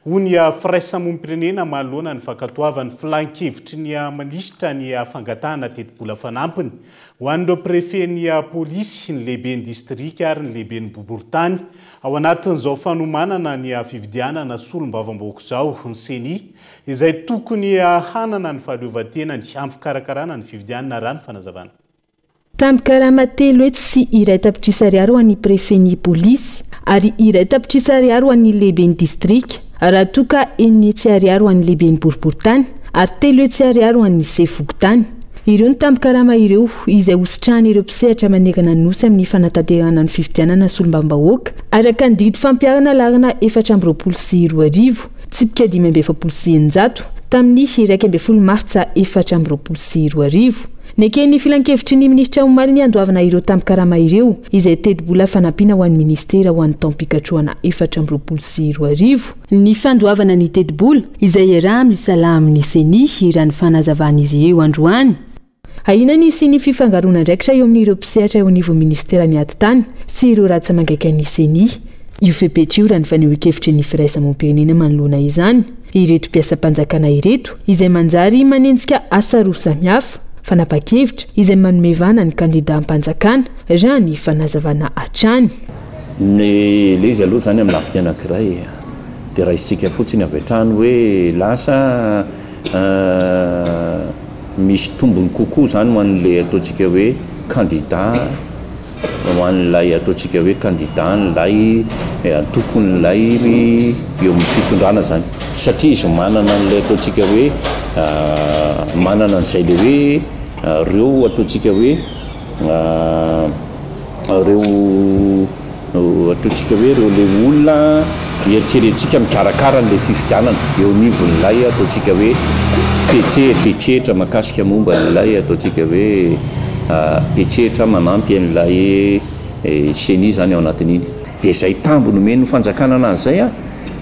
hoy ny firaisamonim-pirenena manoloana ny fankatoavan'ny filankevitry ny minisitra ny fangatahana tetibola fanampiny ho an'ireo prefen'ny polisy, ny lehiben'ny distrika ary ny lehiben'ny boriborintany ao anatin'izao fanomanana ny fifidianana solombavambahoaka izao ny Ceni. Izay tokony hanana ny fahaleovantenany amin'ny fikarakarana ny fifidianana raha ny fanazavana. Tambin-karama 301 tapitrisa ariary ho an'ny prefen'ny polisy ary 1 tapitrisa ariary ho an'ny lehiben'ny distrika, raha toa ka 600 ariary ho an'ny lehiben'ny boriborintany ary 300 ariary ho an'ny sefo fokontany. Ireo ny tambin-karama ireo izay hositrahan'ireo mpisehatra manerana ny Nosy amin'ny fanatanterahana ny fifidianana solombavambahoaka araka ny didy fampiharana laharana 2024. Tsipika 645, tamin'ny 11 martsa 2024. Neken'ny filankevitry ny minisitra omaly ny handoavana ireo tambin-karama ireo, izay tetibola fanampiana ho an'ny minisitera ho an'ny taom-pikatrohana 2024. Ny fandoavana ny tetibola, izay iaraha-misalahy amin'ny Ceni, raha ny fanazavan'izy ireo androany. Ahiana ny hisian'ny fifangaroan'andraikitra eo amin'ireo mpisehatra eo anivon'ny minisiteran'ny Atitany sy ireo ratsa-mangaikan'ny Ceni. Io fepetra io raha ny fanehoan-kevitry ny firaisamoam-pirenena manoloana izany. Ireto mpiasam-panjakana ireto izay manjary manenjika asa roa samihafa, fanapa-kevitra izay manome vahana ny kandidam-panjakana, raha ny fanazavana hatrany. Ny le izy aloha izany amin'ny lafiny anankiray dia raisintsika fotsiny avy hatrany hoe lasa Misy tombony kokoa izany ho an'ilay ataontsika hoe kandida, ho an'ilay ataontsika hoe kandidan'ilay antokon'ilay eo amin'ny fitondrana izany. Satria izy manana an'ilay ataontsika hoe manana an'izay ilay hoe ireo ataontsika hoe ireo ataontsika hoe ireo ilay olona eritreretintsika mikarakara an'ilay fifidianana eo anivon'ilay ataontsika hoe mpiantsetra, mpiantsetra mahakasika momba an'ilay ataontsika hoe mpiantsetra manampy an'ilay ceni izany ao anatin'iny. Dia izay tamby nomen'ny fanjakana anazy izay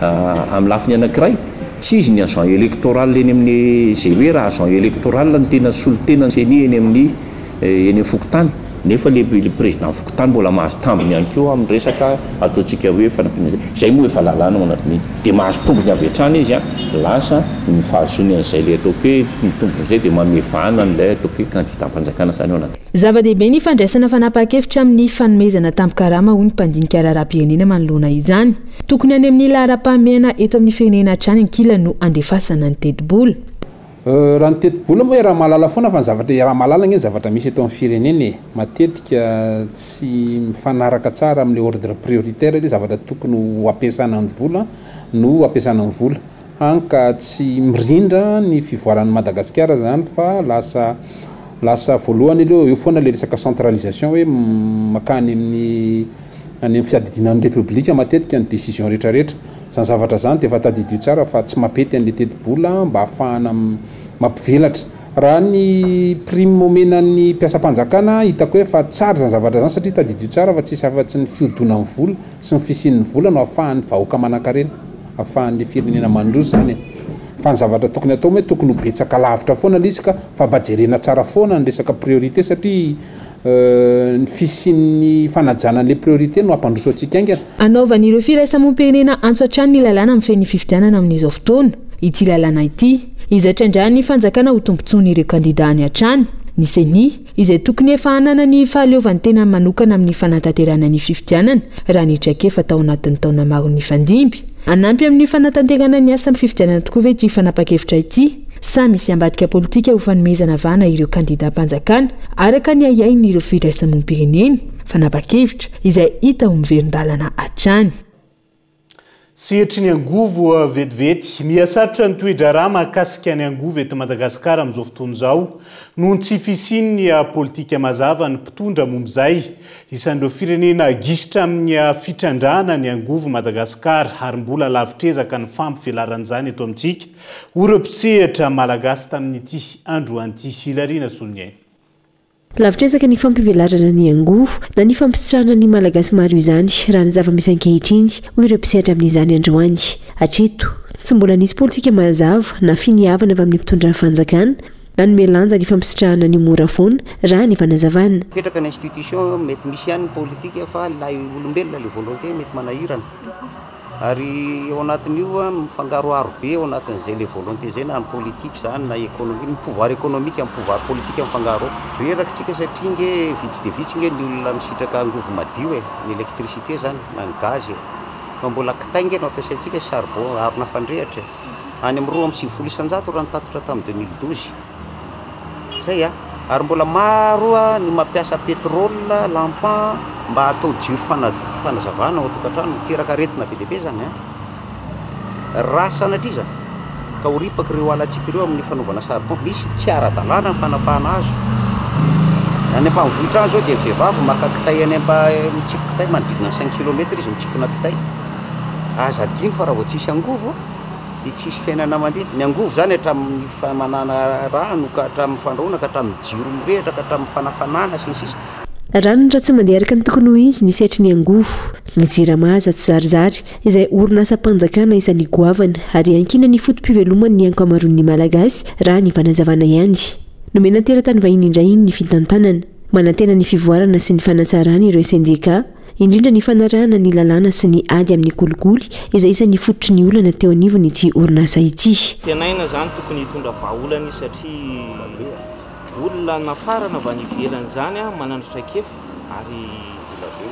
amin'ny lafiny anankiray, tsy izy ny agent électoral eny amin'ny, izay hoe raha agent électoral no tena solontenan'ny ceni eny amin'ny eny amin'ny fokontany nefa le le président fokontany mbola mahazo tambiny ihany koa amin'ny resaka ataontsika hoe fanampiana izay, izay moa efa lalàna ao anatin'iny dia mahazo tombony avy hatrany izy an, lasa ny fahazoany an'izay le ataoko hoe ny tombony izay dia manome vahana an'ilay ataoko hoe kandidam-panjakana izany ao anatin'iny. Zava-dehibe ny fandraisana fanapahan-kevitra amin'ny fanomezana tambin-karama hoy ny mpandinika raharaham-pirenena manoloana izany. Tokony any amin'ny laharam-pahamehana eto amin'ny firenena hatrany ankilany no andefasana ny tetibola. Raha ny tetibola moa iaraha-mahalala foana fa ny zavatra iaraha-mahalala ange ny zavatra misy eto amin'ny firenena e! Matetika tsy mifanaraka tsara amin'ilay ordre prioritaire ilay zavatra tokony ho ampiasana ny vola no ampiasana ny vola. Hany ka tsy mirindra ny fivoaran'i Madagasikara izany fa lasa lasa voalohany aloha eo foana ilay resaka centralisation hoe mankany amin'ny any amin'ny fiadidiana ny Repoblika matetika ny décision rehetra rehetra. Izany zavatra izany dia efa tadidio tsara fa tsy mampety an'ilay tetibola mba hahafahana mampivelatra. Raha ny prime omena ny mpiasam-panjakana, hitako hoe efa tsara izany zavatra izany satria tadidio tsara fa tsisy afa-tsy ny fihodonan'ny vola sy ny fisian'ny vola no ahafahan'ny vahoaka manankarena, ahafahan'ny firenena mandroso izany e. Fa ny zavatra tokony atao moa hoe tokony ho betsaka lavitra foana ilay izy ka fa mba jerena tsara foana ny resaka priorité satria Ny fisian'ny fanajana an'ilay priorité no hampandroso antsika haingana. Anaovan'ireo firaisamoam-pirenena antso hatrany ny lalàna mifehy ny fifidianana amin'izao fotoana ity lalàna ity, izay trandrahan'ny fanjakana ho tombontsoan'ireo kandidà any hatrany. Ny Ceni, izay tokony efa hanana ny fahaleovantenany manokana amin'ny fanatanterahana ny fifidianana, raha ny traikefa tao anatin'ny taona maro nifandimby. Hanampy amin'ny fanatanterahana ny asa amin'ny fifidianana tokoa ve ity fanapahan-kevitra ity? Sa misy ambadika politika ho fanomezana vahana ireo kandidam-panjakana, araka ny ahiahin'ireo firaisamonim-pirenena, fanapa-kevitra izay hita ho miverin-dalana hatrany. Sehatry ny angovo vetivety. Miha sarotra ny toe-draharaha mahakasika ny angovo eto Madagasikara amin'izao fotoana izao noho ny tsy fisian'ny politika mazava ny mpitondra momba izay. Isan'ireo firenena gisitra amin'ny fitrandrahana ny angovo Madagasikara ary mbola lavitr'ezaka ny fampivelaran'izany eto amintsika. Hoy ireo mpisehatra malagasy tamin'ity androany ity. Hilariana Soloniaina. Lavitr'ezaka ny fampivelarana ny angovo na ny fampisitrahana ny Malagasy maro izany raha ny zava-misy ankehitriny, hoy ireo mpisehatra amin'izany androany. Hatreto, tsy mbola nisy politika mazava na finiavana avy amin'ny mpitondra fanjakana. Nanome lanja ny fampisitrahana ny mora foana, raha ny fanazavana. Mipetraka ny institution, mety misy ihany ny politika fa ilay olombelona, ilay volonté mety manahirana. Ary ao anatin'io mifangaroharo be ao anatin'izay ilay volonté izay na ny politika izany na économie, ny pouvoir économique, ny pouvoir politique mifangaro ao. Reraka tsika satria nge vitsy dia vitsy nge ny olona misitraka angovo madio e, ny électricité izany na ny gaz e. Fa mbola kitay nge no ampiasaintsika sy charbon arina fandrehitra e. Any amin'ny 92% raha ny tatitra tamin'ny 2012. Zay a! Ary mbola maro ny mampiasa pétrole, lampan mba hatao jiro fanazavana ao an-tokantrano. Miteraka aretina be dia be zany a! Raha sanatria zany ka ho ripaka ireo alantsika ireo amin'ny fanaovana charbon, misy tsy ara-dalàna ny fanapahana hazo. Any ambanivohitra any zao dia ny vehivavy maka kitay any amba- mitsipy kitay manodidina ny cinq kilomètres izy mitsimpona kitay. Aza adino fa raha vao tsisy angovo dia tsisy fiainana mandeha. Ny angovo izany hatramin'ny famanana rano ka hatramin'ny fandrahoana ka hatramin'ny jiro mirehitra ka hatramin'ny fanafanana sy ny sisa. Rano raha tsy mandeha araka ny tokony ho izy ny sehatry ny angovo. Ny Jirama aza tsy zarizary, izay orinasam-panjakana isan'ny goavana ary iankinan'ny foto-piveloman'ny ankamaroan'ny Malagasy raha ny fanazavana ihany. Nomena teratany vahiny indray iny ny fitantanana. Manantena ny fivoarana sy ny fanatsarana ireo sendika. Indrindra ny fanarahana ny lalàna sy ny ady amin'ny kolikoly izay isan'ny fototry ny olana teo anivon'ity orinasa ity. Antenaina izany tokony hitondra vahaolana izy satria olona nafarana avy any ivelany izany manana traikefa ary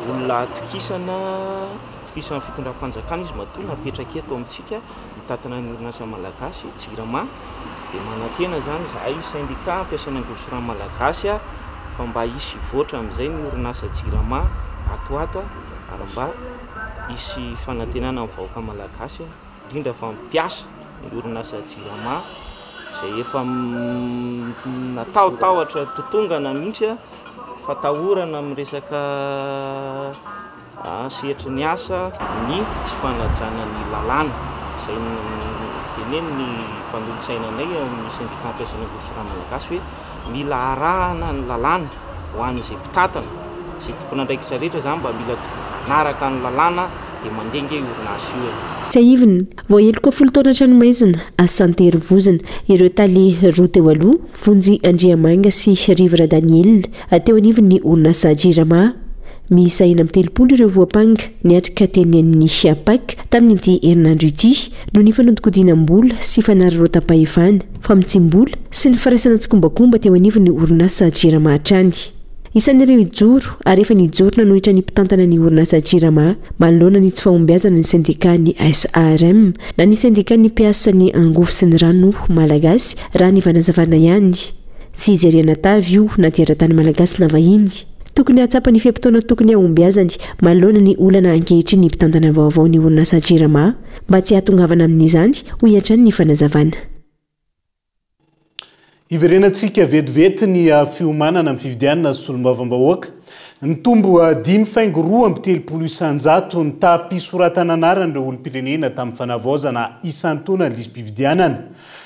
olona atokisana, atokisan'ny fitondram-panjakana izy matoa napetraka eto amintsika hitantana ny orinasa malagasy, Jirama. Dia manantena izany izahay sendika mpiasan'ny angovo sy rano malagasy fa mba hisy hivoatra amin'izay ny orinasa Jirama ato ho ato ary mba hisy fanantenana amin'ny vahoaka malagasy indrindra fa ny mpiasa ny orinasa Jirama izay efa natahotahotra totongana mihitsy fatahorana amin'ny resaka Sehatry ny asa ny tsy fanajana ny lalàna, izay notenenin'ny mpanolotsaina anay ao amin'ny sendikà mpiasan'ny Angovo-Rano Malagasy hoe mila arahana ny lalàna ho an'izay mpitantana, izay tompon'andraikitra rehetra izany mba mila manaraka ny lalàna dia mandeha ange io orinasa io e. Tsiahivina, voaheloka folo taona an-tranomaizina, asa an-terivozona, ireo tale roa teo aloha, Vonjy Andriamanga sy Rivo Radaniel, teo anivon'ny orinasa Jirama. Miisa 36 ireo voampanga niatrika teny amin'ny Pac tamin'ity herinandro ity noho ny fanodikodinam-bola sy fanararaotam-pahefana, famotsiam-bola sy ny firaisana tsikombakomba teo anivon'ny orinasa Jirama hatrany. Isan'ireo hijoro ary efa nijoro nanohitra ny mpitantana ny orinasa Jirama manoloana ny tsy fahombiazana ny sendikan'ny SARM na ny sendikan'ny mpiasan'ny angovo sy ny rano malagasy raha ny fanazavana ihany. Tsy ijerena tavy io na teratany malagasy na vahiny. Tokony hahatsapa ny fe-potoana tokony hahombiazany manoloana ny olana ankehitriny ny mpitantana vaovao ny orinasa Jirama mba tsy hahatongavana amin'izany, hoy hatrany ny fanazavana. Hiverenantsika vetivety ny fiomanana amin'ny fifidianana solombavambahoaka. Nitombo 5,32% ny taham-pisoratana anaran'ireo olom-pirenena tamin'ny fanavaozana isan-taona ny lisi-pifidianana.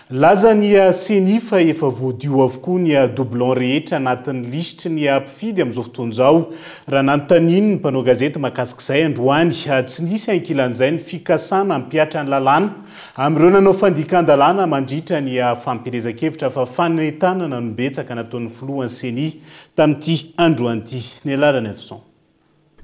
Nilaza ny Ceni fa efa voadio avokoa ny doublons rehetra anatin'ny lisitry ny mpifidy amin'izao fotoana izao. Raha nanontanian'ny mpanao gazety mahakasik'izay androany, tsy nisy ankilan'izay ny fikasana hampihatra ny lalàna amin'ireo nanao fandikan-dalàna mandritra ny fampielezan-kevitra fa fanentanana no betsaka nataon'ny filohan'ny Ceni tamin'ity androany ity. Nialarany Avison.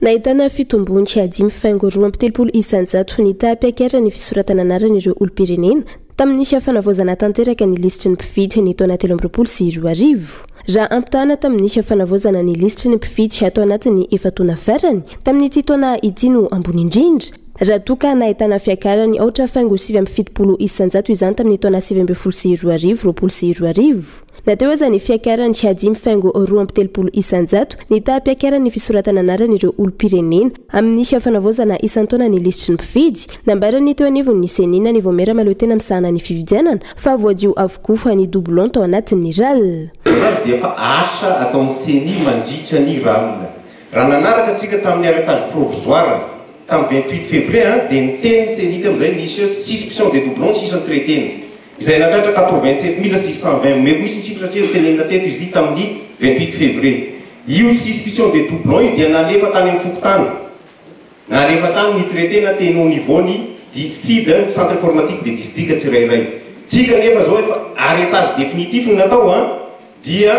Nahitana fitombony 5,32% ny taham-piakaran'ny fisoratana anaran'ireo olom-pirenena tamin'ny fanavaozana tanteraka ny lisitry ny mpifidy ny taona 2023. Raha ampitahana tamin'ny fanavaozana ny lisitry ny mpifidy ato anatin'ny efa-taona farany, tamin'ity taona ity no ambony indrindra, raha toa ka nahitana fiakarany 8,79% izany tamin'ny taona 2019 2020. Na teo aza ny fiakaran'ny 5,32%, ny taham-piakaran'ny fisoratana anaran'ireo olom-pirenena amin'ny fanavaozana isan-taona ny lisitry ny mpifidy, nambaran'ny teo anivon'ny Ceni na ny Vaomiera Mahaleotena misahana ny fifidianana fa voadio avokoa ny doublon tao anatin'ny ral. Izany dia efa asa ataon'ny Ceni mandritra ny ranona. Raha nanaraka antsika tamin'ny arrêtage provisoire tamin'ny 28 février dia niteny ny Ceni tamin'izay nisy suspicion des doublons sisa ny-traiter-na. Izay nahatratra 87 620 omeko mihitsy ny chiffre satria notenenina teto izy ity tamin'ny 28 février. Io suspicion de doublon io dia nalefa tany amin'ny fokontany. Nalefa tany ny traité-na teny au niveau ny di CID, ny centre informatique des districts tsirairay. Tsika nefa zao efa arrêtage définitif no natao an, dia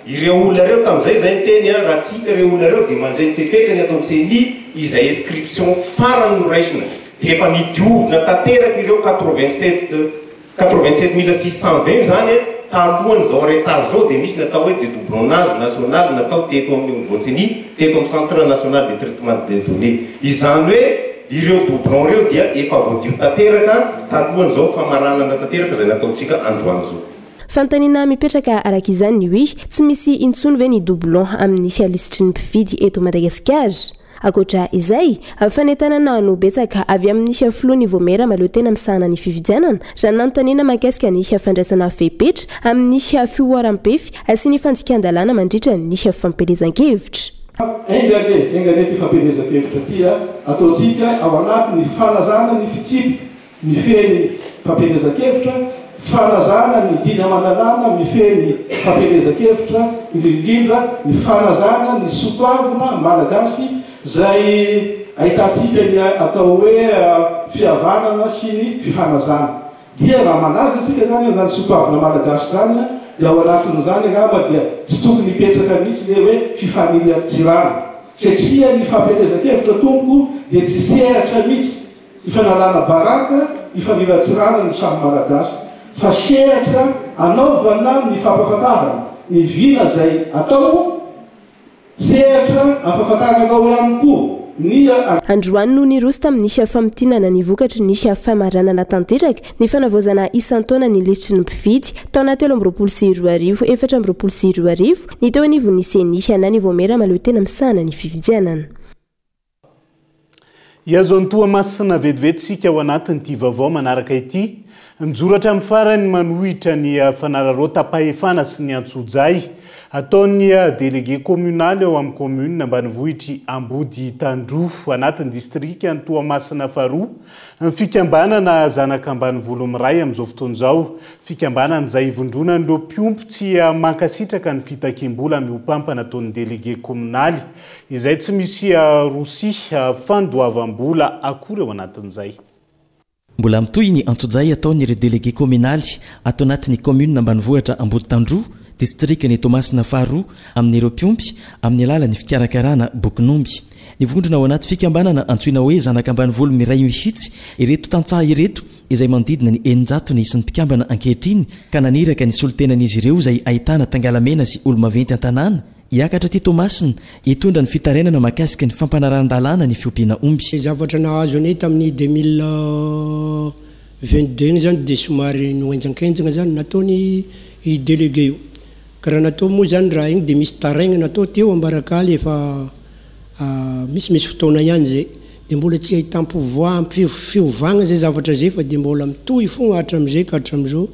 ireo olona ireo tamin'izay zay niteny an, raha tsy hita ireo olona ireo dia mandray ny fepetra ny ato amin'ny ceni izay inscription farany noraisina dia efa nidiovina tanteraka ireo 87 87620 izany an, talohan'izao arrêtage izao dia misy ny atao hoe dedoublonnage national natao teto amin'ny au niveau ceni, teto amin'ny centre national de traitement des données. Izany hoe ireo doublons ireo dia efa voadio tanteraka talohan'izao famaranana tanteraka izay nataontsika androany izao. Fanontaniana mipetraka araka izany ny hoe tsy misy intsony ve ny doublon amin'ny lisitry ny mpifidy eto Madagasikara? Ankoatra izay, fanentanana no betsaka avy amin'ny filoha ny Vaomiera mahaleo tena misahana ny fifidianana, raha nanontaniana mahakasika ny fandraisana fepetra amin'ny fihoaram-pefy sy ny fandikan-dalàna mandritra ny fampielezan-kevitra. Enga anie, enga anie ity fampielezan-kevitra ity ataontsika ao anatin'ny fanajana ny fitsipika mifehy ny fampielezan-kevitra, fanajana ny didy aman-dalàna mifehy ny fampielezan-kevitra, indrindra ny fanajana ny soatoavina malagasy izay ahitantsika ny atao hoe fihavanana sy ny fifanajana. Dia raha manaja isika izany an'izany soatoavina malagasy izany dia ao anatin'izany angamba dia tsy tokony hipetraka mihitsy ilay hoe fifaniriatsirana satria ny fampielezan-kevitra tompoko dia tsy sehatra mihitsy Ifanalana baraka, ifaniratsirana ny samy Malagasy fa sehatra anaovana ny fampafantarana ny vina izay atao, sehatra ampafantarana ao ihany koa ny. Androany no niroso tamin'ny famintinana ny vokatry ny famaranana tanteraka ny fanavaozana isan-taona ny lisitry ny mpifidy taona 2023, 2024 ny teo anivon'ny Ceni na ny Vaomiera mahaleo tena misahana ny fifidianana. Hihazo an'i Toamasina vetivety isika ao anatin'ity vaovao manaraka ity. Mijoro hatramin'ny farany manohitra ny fanararaotam-pahefana sy ny antsojay ataon'ny delege kominaly ao amin'ny kaominina ambanivohitr'i Amboditandroho anatin'ny distrikan'i Toamasina faharoa ny fikambanana Zanak'Ambanivolo Miray amin'izao fotoana izao. Fikambanana izay ivondronan'ireo mpiompy tsy mankasitraka ny fitakiam-bola mihoampampana ataon'ny delege kominaly. Izay tsy misy rosia fandoavam-bola akory ao anatin'izay. Mbola mitohy ny antsojay ataon'ireo delege kaominaly ato anatin'ny kaominina ambanivohitra Amboditandroho, distrikan'i Toamasina faharoa, amin'ireo mpiompy amin'ny alalan'ny fikarakarana bokin'omby. Nivondrona ao anaty fikambanana antsoina hoe Zanak'Ambanivolo Miray mihitsy ireto tantsaha ireto izay manodidina ny 600 ny isan'ny mpikambana ankehitriny ka naniraka ny solontenan'izy ireo izay ahitana tangalamena sy olo-maventy an-tanàna Hiakatra aty Toamasina, hitondra ny fitarainana mahakasika ny fampanarahan-dalàna ny fiompiana omby. Ny zavatra nahazo anay tamin'ny 2022 iny zany dia somary nohenjankenjana zany nataony i délégué io. Ka raha natao moa zany raha iny dia misy taraigna natao teo Ambarakaly efa misimisy fotoana ihany zay. Dia mbola tsy ahitam-povoaham fiovagna zay zavatra zay fa dia mbola mitohy fogna hatramizay ka hatramizao.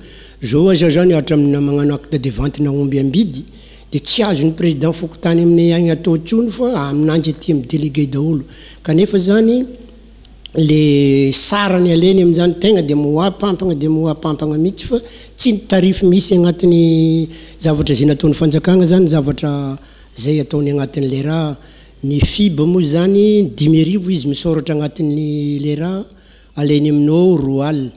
Zao aza zany hatramin'ny magnano acte de vente na omby ambidy Dia tsy azon'ny président fokontany aminay agny atao intsony fa aminanjy aty amin'ny délégué daholo. Kanefa zany le sarany alainy amin'izany tegna dia mihoapampagna dia mihoapampagna mihitsy fa tsy ny tarif misy agnatin'ny zavatra izay nataon'ny fanjakagna zany zavatra zay ataony agnatin'le raha. Ny FIB moa zany 5000 izy misôratra agnatin'ny le raha alainy aminao roa alina.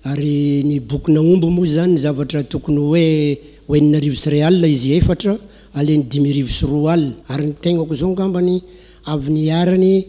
Ary ny bokin'aomby moa izany ny zavatra tokony hoe ho 2006 izy efatra aleny 2005. Ary ny tegnako izao angambany avy niharany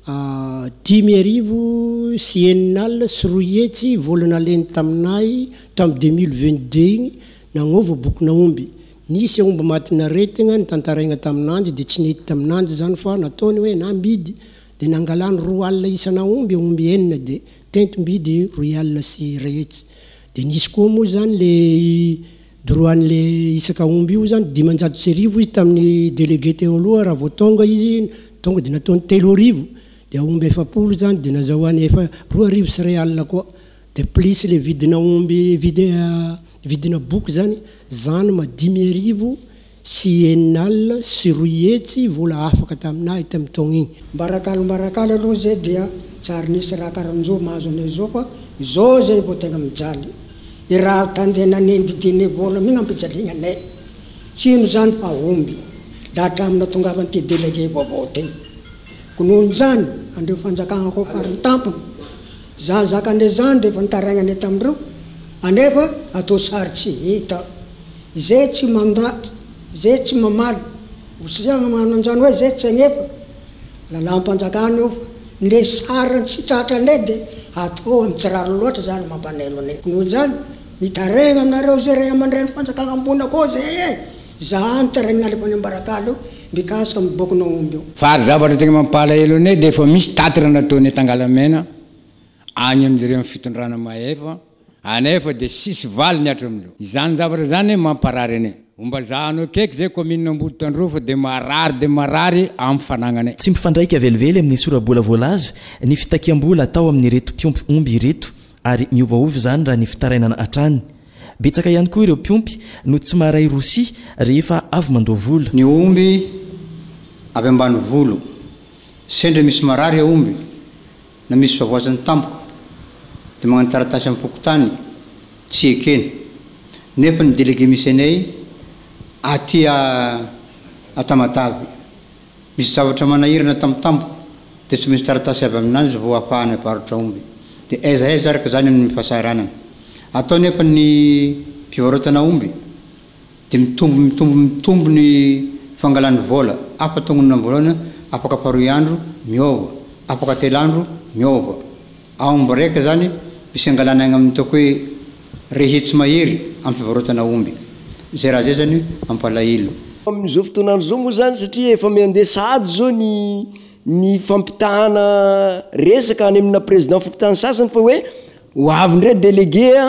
206 60 vola naleny taminay tam 2022 igny nagnova bokin'aomby. Nisy aomby matin'aretigna nitantaraigna taminanjy de tsy nety taminanjy zany fa nataony hoe nambidy Dia nangalany 20 isan'aomby, aomby enina dia tentim-bidy 102. Dia nisy koa moa izany le droit-n'le isaka aomby io izany, 1500 izy tamin'ny délégué teo aloha, raha vao tonga izy tonga dia nataony 3000, dia aomby 40 izany dia nazahoany efa 2100 koa. Dia plus le vidin'aomby vidi vidina boky izany, zany ma 206 60 vola afaka taminahy tamin'ny taogna igny. Mbarakalo mbarakalo aloha zay dia tsy ary nisy raha karan'izao mahazo anay zao fa izao zay vao tegna mijaly. I raha tandenanay nividianay vola migny ampijaliagna anay. Tsy ino zany fa omby. La hatramin'ny natongavan'ity délégué vaovao ty. Ko nohon'izany, andreo fanjakagna koa farany tampony, zany zakanay zany rehefa nitaraigna anay tamindreo. Anefa atao sary tsy hita. Izay tsy mandà, izay tsy mamaly, Hosihana manana an'izany hoe izay tsy hanefa lalàm-panjakana io fa le sary tsy tratranay dia atao amin'ny tsy rariny loatra izany mampanelo anay. Noho izany, mitaraigna aminareo izay ray aman-dreny fanjakana ambony akao izay e! Izaho mitaraigna nalefa any Ambarakala io mikasika amin'ny bokin'aomby io. Fa ary zavatra tegna mampalahelo anay dia efa misy tatitra nataonay Tangalamena any amin'ireo amin'ny fitondrana mahefa anefa dia sisy valiny hatramin'izao. Izany zavatra izany mamparary anay. Omba zahanao akaiky zay commune Amboditandrofo dia marary dia marary amin'ny fanagnanay. Tsy mifandraika velively amin'ny sora-bola voalaza ny fitakiam-bola atao amin'ireto mpiompy omby ireto ary miovaova izany raha ny fitarainana hatrany. Betsaka ihany koa ireo mpiompy no tsy maharay rosia rehefa avy mandoa vola. Ny omby avy ambanivolo, sendra misy marary aomby na misy fahavoazana tampoka dia magnano taratasy amin'ny fokontany, tsy ekena. Nefa ny délégué misy anay aty a Tamatave, misy zavatra manahirana tampotampoka dia tsy maintsy taratasy avy aminazy vao ahafahana hivarotra omby. Dia aiza aiza araka izany amin'ny fahasahiranana. Atao nefa ny fivarotana omby dia mitombo mitombo mitombo ny fangalany vola, afa tongonina voalohany afaka faharoy andro miova, afaka telo andro miova. Aomby raika zany misy angalana agny amin'ny ataoko hoe rehetsy mahery amin'ny fivarotana omby. Zay raha zay zany ampalahelo. Amin'izao fotoan'andro izao moa izany satria efa miandeha sahady izao ny ny fampitahana resaka any amina président fokontany sasany fa hoe ho avy indray délégué a,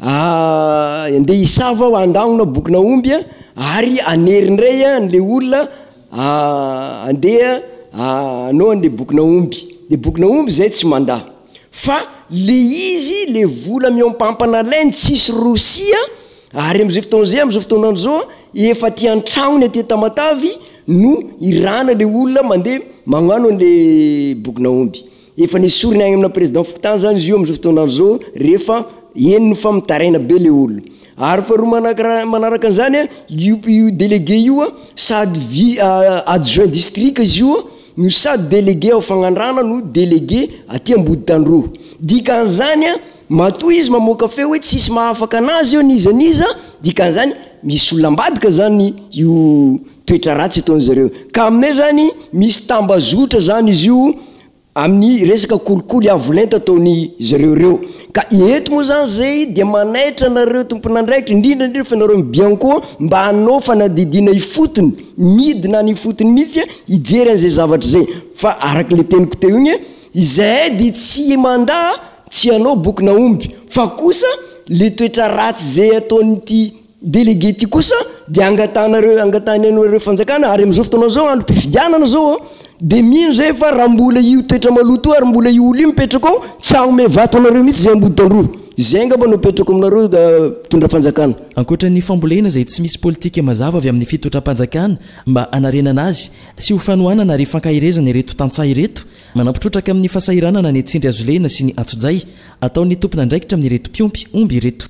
Andeha hisava aho handangona bokona omby ary hanery indray an'ilay olona handeha hanao an'ilay bokona omby. Ilay bokona omby izay tsy mandà. Fa le izy, le vola mihoampampana alainy tsisy rosia ary amin'izay fotoana izay, amin'izao fotoan'andro izao, efa aty an-tragnony aty Tamatave no irana ilay olona mandeha magnano an'ilay bokona omby. Efa nesoriny agny amina président fokontany zany izy io amizao fotoana andro zao rehefa henony fa mitaraina be le olona. Ary faharoa manakara manaraka an'izany a, io io délégué io a sady vi- adjoint district izy io a no sady délégué ao Fagnandrana no délégué aty Amboditandroho. Dikan'izany a, matoa izy mamoaka feo hoe tsisy mahafaka anazy eo n'iza n'iza, dikan'izany misy olona ambadika zany io toetra ratsy ataon'zareo. Ka aminay zany misy tambazotra zany izy io amin'ny resaka kolikoly avo lenta ataony zareo ireo. Ka eto moa zany zay dia manaitra anareo tompon'andraikitra, indrindra indrindra fa nareo amin'ny Bianco mba hanao fanadihadiana ifotony, midina any ifotony mihitsy hijery an'izay zavatra izay. Fa araka ilay teniko teo igny, izahay dia tsy mandà tsy hanao bokin'aomby, fa kosa le toetra ratsy izay ataon'ity Délégué ty kosa dia angatahanareo angatahiny anareo fanjakana ary amizao fotoana zao androm-pifidianana zao an de mino zay fa raha mbola io toetra maloto io ary mbola io olo io mipetraka ao tsy hanome vato anareo mihitsy zay Amboditandroho zay angamba no apetrako aminareo mpitondra fanjakana. Ankoatra ny fambolena izay tsy misy politika mazava avy amin'ny fitondram-panjakana mba hanarenana azy sy ho fanohanana ary fankaherezana ireto tantsaha ireto, manampy trotraka amin'ny fahasahiranana ny tsindry hazolena sy ny antsojay ataon'ny tompon'andraikitra amin'ireto mpiompy omby ireto.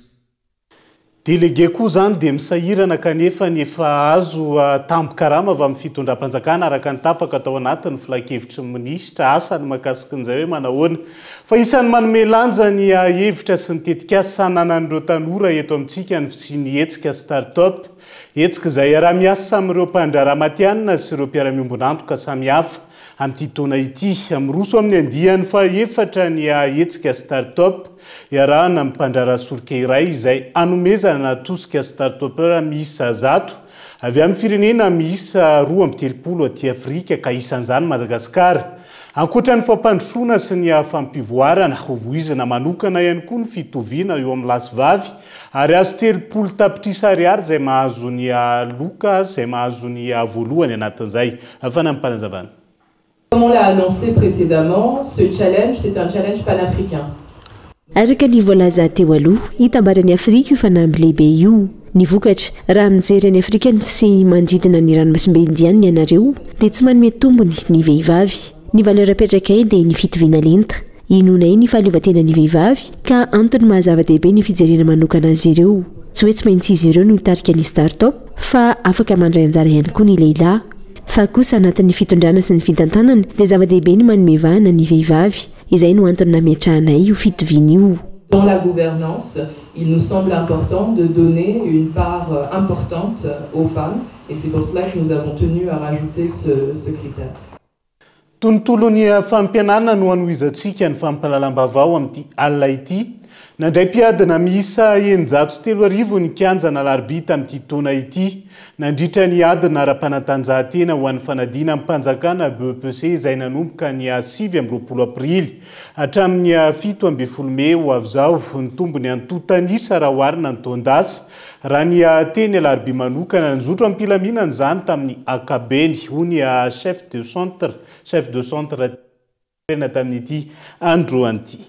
Délégué koa izany dia misahirana kanefa ny efa azo tambin-karama avy amin'ny fitondram-panjakana araka ny tapaka tao anatin'ny filankevitry ny minisitra. Asa ny mahakasika an'izay hoe manahoana. Fa isan'ny manome lanja ny hevitra sy ny tetikasa ananan'ireo tanora eto amintsika ny fisian'ny hetsika Start-up. Hetsika izay iaraha-miasa amin'ireo mpandraharaha matihanina sy ireo mpiara-miombon'antoka samihafa. Amin'ity taona ity, miroso amin'ny andiany fahaefatra ny hetsika Start-up, iarahana amin'ny mpandraharaha solika iray izay hanomezana tosika start-upper miisa 100 avy amin'ny firenena miisa 32 aty Afrika ka isan'izany Madagasikara. Ankoatra ny fampandrosoana sy ny fampivoarana, hovoizina manokana ihany koa ny fitoviana eo amin'ny lahy sy vavy ary azo 30 tapitrisa ariary izay mahazo ny loka izay mahazo ny voalohany anatin'izay. Fanampim-panazavana. Comme on l'a annoncé précédemment, ce challenge, c'est un challenge panafricain. Araka ny voalaza teo aloha, hitambaran'i Afrika io fanamby lehibe io. Ny vokatra, raha mijery an'i Afrika sy manodidina ny ranomasimbe Indianina ianareo, dia tsy manome tombony ny vehivavy. Ny valeur apetrakay dia ny fitoviana lenta. Inoanay ny fahaleovantenan'ny vehivavy ka antony maha zava-dehibe ny fijerena manokana azy ireo. Tsy hoe tsy maintsy izy ireo no hitarika ny start-up fa afaka mandray anjara ihany koa ny lehilahy. Fa kosa anatin'ny fitondrana sy ny fitantanana dia zava-dehibe ny manome vahana ny vehivavy. Izay no antony nametrahanay io fitoviana io. Dans la gouvernance. Il nous semble important de donner une part importante aux femmes et c'est pour cela que nous avons tenu à rajouter ce, ce critère. Tontolon'ny fampianarana no hanohizantsika ny fampahalalam-baovao amin'ity alina ity. Nandray mpiadina miisa 3600 ny kianjan'Alarobia tamin'ity taona ity, nandritra ny adina ara-panatanjahantena ho an'ny fanadinam-panjakana BEPC izay nanomboka ny 29 aprily hatramin'ny 17 mey ho avy izao. Nitombo ny antontan'isa raha oharina ny taon-dasa, raha ny teny Alarobia manokana. Nizotro am-pilaminana izany tamin'ny ankapobeny, hoy ny chef de centre, chef de centre tena tamin'ity androany ity.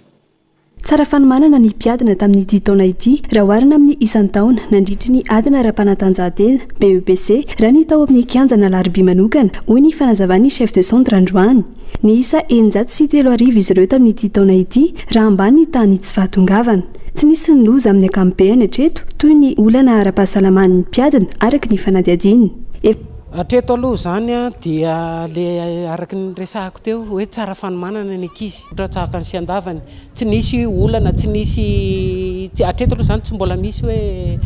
Tsara fanomanana ny mpiadina tamin'ity taona ity raha oharina amin'ny isan-taona nandritry ny adina ara-panatanjahantena, BEPC, raha ny tao amin'ny kianjan'Alarobia manokana, hoy ny fanazavan'ny chef de centre androany. Niisa 3600 izy ireo tamin'ity taona ity raha ambany ny tahan'ny tsy fahatongavana. Tsy nisy ny loza amin'ny ankapobeny hatreto toy ny olana ara-pahasalaman'ny mpiadina araka ny fanadihadiana. Efa. Hatreto aloha izany dia le araka ny resahako teo hoe tsara fanomanana ny ankizy. Ohatra ny sy andavany, tsy nisy olana, tsy nisy, hatreto aloha izany tsy mbola misy hoe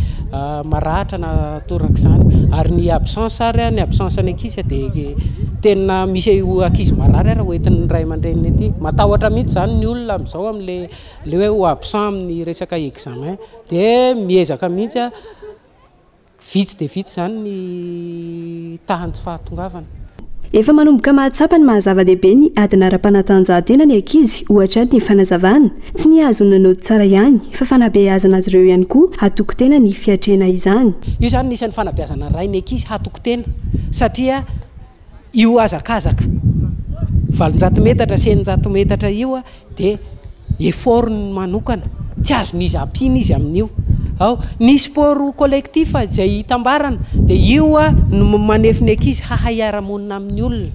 maratra na torak'izany. Ary ny absence ary, ny absence ny ankizy dia tena misy ankizy marary ary hoentin'ny ray aman-dreniny aty. Matahotra mihitsy izany ny olona amin'izao amin'le le hoe ho absent amin'ny resaka examen. Dia miezaka mihitsy Vitsy dia vitsy izany ny tahan'ny tsy fahatongavana. Efa manomboka mahatsapa ny maha zava-dehibe ny adina ara-panatanjahantena ny ankizy, hoy hatrany ny fanazavana. Tsy ny hahazoana naoty tsara ihany, fa fanabeazana azy ireo ihany koa hatoky tena ny fiatrehana izany. Io izany no isan'ny fanabeazana rain'ny ankizy hatoky tena satria io hazakazaka 800 metatra sy 600 metatra io dia effort-ny manokana, tsy azon'iza ampiana izy amin'io. Ao ny sport collectif izay itambarana dia io no manefy ny ankizy hahay hiara-monina amin'ny olona.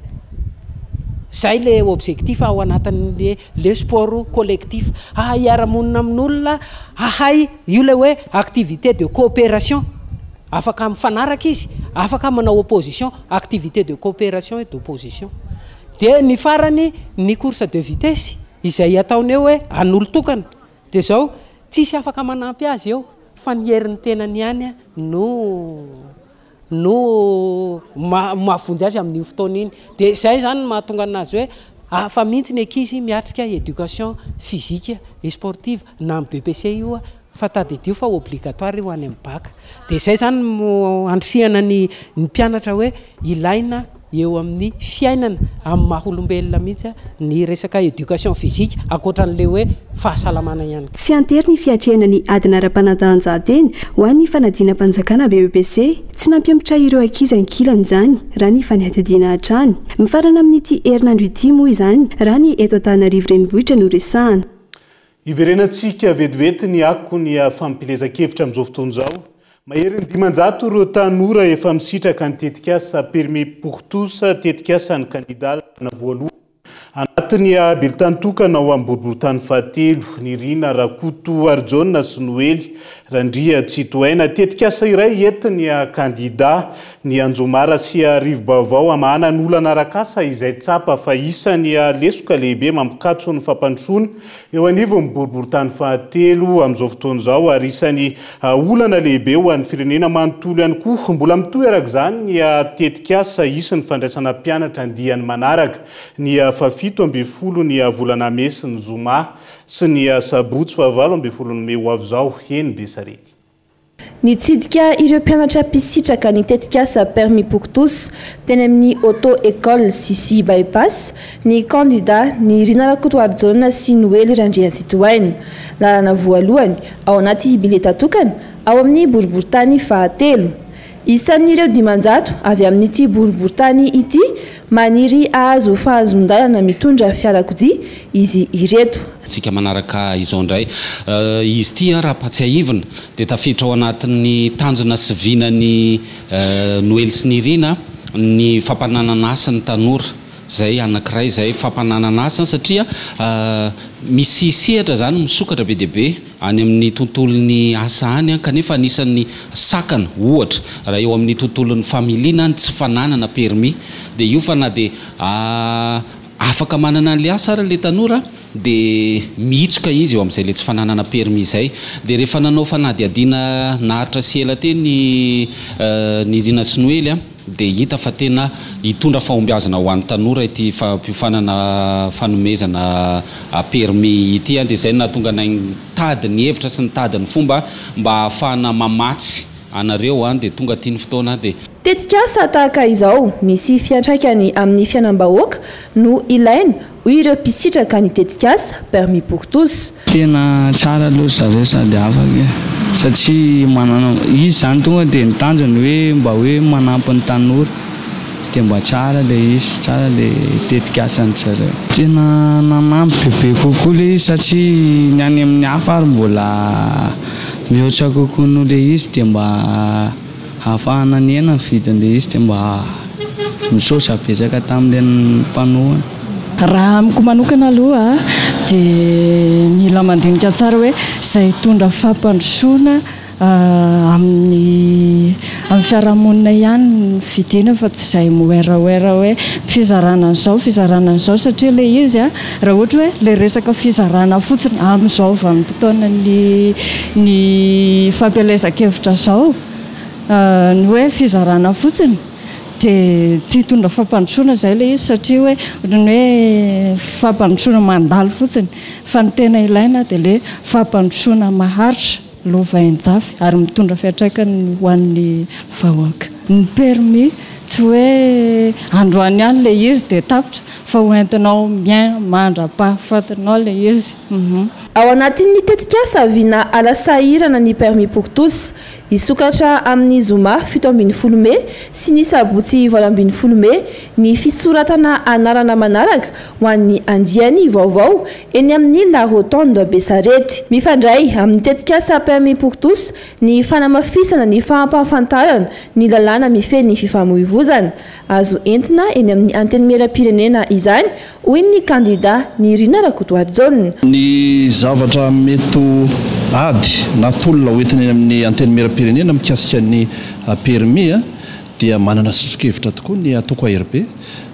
Izay ilay objectif ao anatin'le le sport collectif, hahay hiara-monina amin'olona, hahay, io ilay hoe activité de coopération, afaka mifanaraka izy, afaka manao opposition, activité de coopération et d'opposition. Dia ny farany ny course de vitesse izay ataony eo hoe an'olon-tokana dia izao tsisy afaka manampy azy eo fa ny herin'ny tenany ihany no no mahavonjy azy amin'iny fotoana iny. Dia izay izany no mahatonga anazy hoe hafa mihitsy ny ankizy miatrika éducation physique et sportive na amin'ny BEPC io Fa tadidio fa obligatoire io any amin'ny bac. Dia izay izany no andrisihana ny ny mpianatra hoe ilaina eo amin'ny fiainana amin'ny maha olombelona mihitsy ny resaka éducation physique ankoatran'ilay hoe fahasalamana ihany koa. Tsy antery ny fiatrehana ny adina ara-panatanjahantena ho an'ny fanadinam-panjakana BEPC. Tsy nampihemotra ireo ankizy ankilany izany, raha ny fanadihadiana hatrany. Mifarana amin'ity herinandro ity moa izany, raha ny eto Antananarivo Renivohitra no resahana. Hiverenantsika vetivety ny akon'ny fampielezan-kevitra amin'izao fotoana izao. Maherin'ny 500 ireo tanora efa misitraka ny tetikasa Permis pour tous, tetikasan'ny kandida laharana voalohany anatin'ny bulletin tokana ao amin'ny boriborintany fahatelo, Nirina Rakotoarijaona sy Noely Randriantsitohaina. Tetikasa iray entin'ny kandida ny Anjomara sy Rivobaovao hamahana ny olana arak'asa izay tsapa fa isan'ny lesoka lehibe mampikatso ny fampandrosoana Eo anivon'ny boriborintany fahatelo amin'izao fotoana izao ary isan'ny olana lehibe ho an'ny firenena manontolo ihany koa. Mbola mitohy araka izany ny tetikasa hisy ny fandraisana mpianatra andiany manaraka ny fahafito ambin'ny ny volana mey sy ny zoma sy ny sabotsy fahavalo ambin'ny mey ho avy izao eny Besarety. Nitsidika ireo mpianatra mpisitraka ny tetikasa Permis pour tous teny amin'ny Auto École Sissi Bypass ny kandida Nirina Rakotoarijaona sy Noely Randriantsitohaina, laharana voalohany ao anaty bileta tokana ao amin'ny boriborintany fahatelo. Isan'ireo 500 avy amin'ity boriborintany ity maniry hahazo fahazoan-dalana mitondra fiarakodia izy ireto. Tsika manaraka izao indray. Izy ity raha ampatsiahivina dia tafiditra ao anatin'ny tanjona sy vinan'i Noely sy Nirina ny fampananana asa ny tanora. Izay anankiray izay fampananana asa satria misy sehatra izany misokatra be dia be any amin'ny tontolon'ny asa any kanefa anisan'ny sakana ohatra raha eo amin'ny tontolon'ny familiana ny tsy fananana permis dia io fa na dia. afaka manana an'ilay asa ary ilay tanora dia mihitsoka izy eo amin'izay ilay tsy fananana permis izay. Dia rehefa nanao fanadihadiana naharitra sy ela teny Nirina sy Noely dia hita fa tena hitondra fahombiazana ho an'ny tanora ity fampiofanana fanomezana permis ity. Dia izay no nahatonga anay nitady ny hevitra sy nitady ny fomba mba hahafahana mamatsy anareo dia tonga aty ny fotoana dia. Tetikasa tahaka izao misy fiantraikany amin'ny fiainam-bahoaka no ilaina, hoy ireo mpisitraka ny tetikasa Permis pour tous. Tena tsara aloha ry zareo sady afaka e! Satria manana, izy zany tonga dia ny tanjony hoe mba hoe manampy ny tanora dia mba tsara ilay izy, tsara ilay tetikasan-dry zareo. Tena nanampy bebe kokoa ilay izy satria ny any amin'ny hafa ary mbola mihoatra kokoa noho ilay izy dia mba Ahafahana nihena ny vidin'ilay izy dia mba misaotra betsaka tamin'ilay mpanohana. Raha amiko manokana aloha dia mila mandinika tsara hoe izay hitondra fampandrosoana amin'ny amin'ny fiarahamonina ihany no fidiana fa tsy izay miwerawera hoe fizarana an'izao fizarana an'izao satria ilay izy a raha ohatra hoe ilay resaka fizarana fotsiny amin'izao vanim-potoanan'ny ny fampielezan-kevitra izao Ny hoe fizarana fotsiny dia tsy hitondra fampandrosoana izay ilay izy satria hoe ohatran'ny hoe fampandrosoana mandalo fotsiny fa ny tena ilaina dia ilay fampandrosoana maharitra, lovain-jafy ary mitondra fiantraikany ho an'ny vahoaka. Ny permis tsy hoe androany ihany ilay izy dia tapitra fa ho entinao miaina mandra-pahafatinao ilay izy. Ao anatin'ny tetikasa Vina Ala Sahirana ny Permis pour tous. Hisokatra amin'ny zoma 17 mey sy ny sabotsy 18 mey ny fisoratana anarana manaraka ho an'ny andiany vaovao eny amin'ny La Rotonde Besarety. Mifandray amin'ny tetikasa Permis pour tous ny fanamafisana ny fampahafantarana ny lalàna mifehy ny fifamoivozana. Azo entina eny amin'ny Antenimierampirenena izany, hoy ny kandida Nirina Rakotoarijaona. Ny zavatra mety ho ady na tolona ho entina eny amin'ny Antenimierampirenena mikasika ny permis dia manana soso-kevitra tokoa ny antoko ARB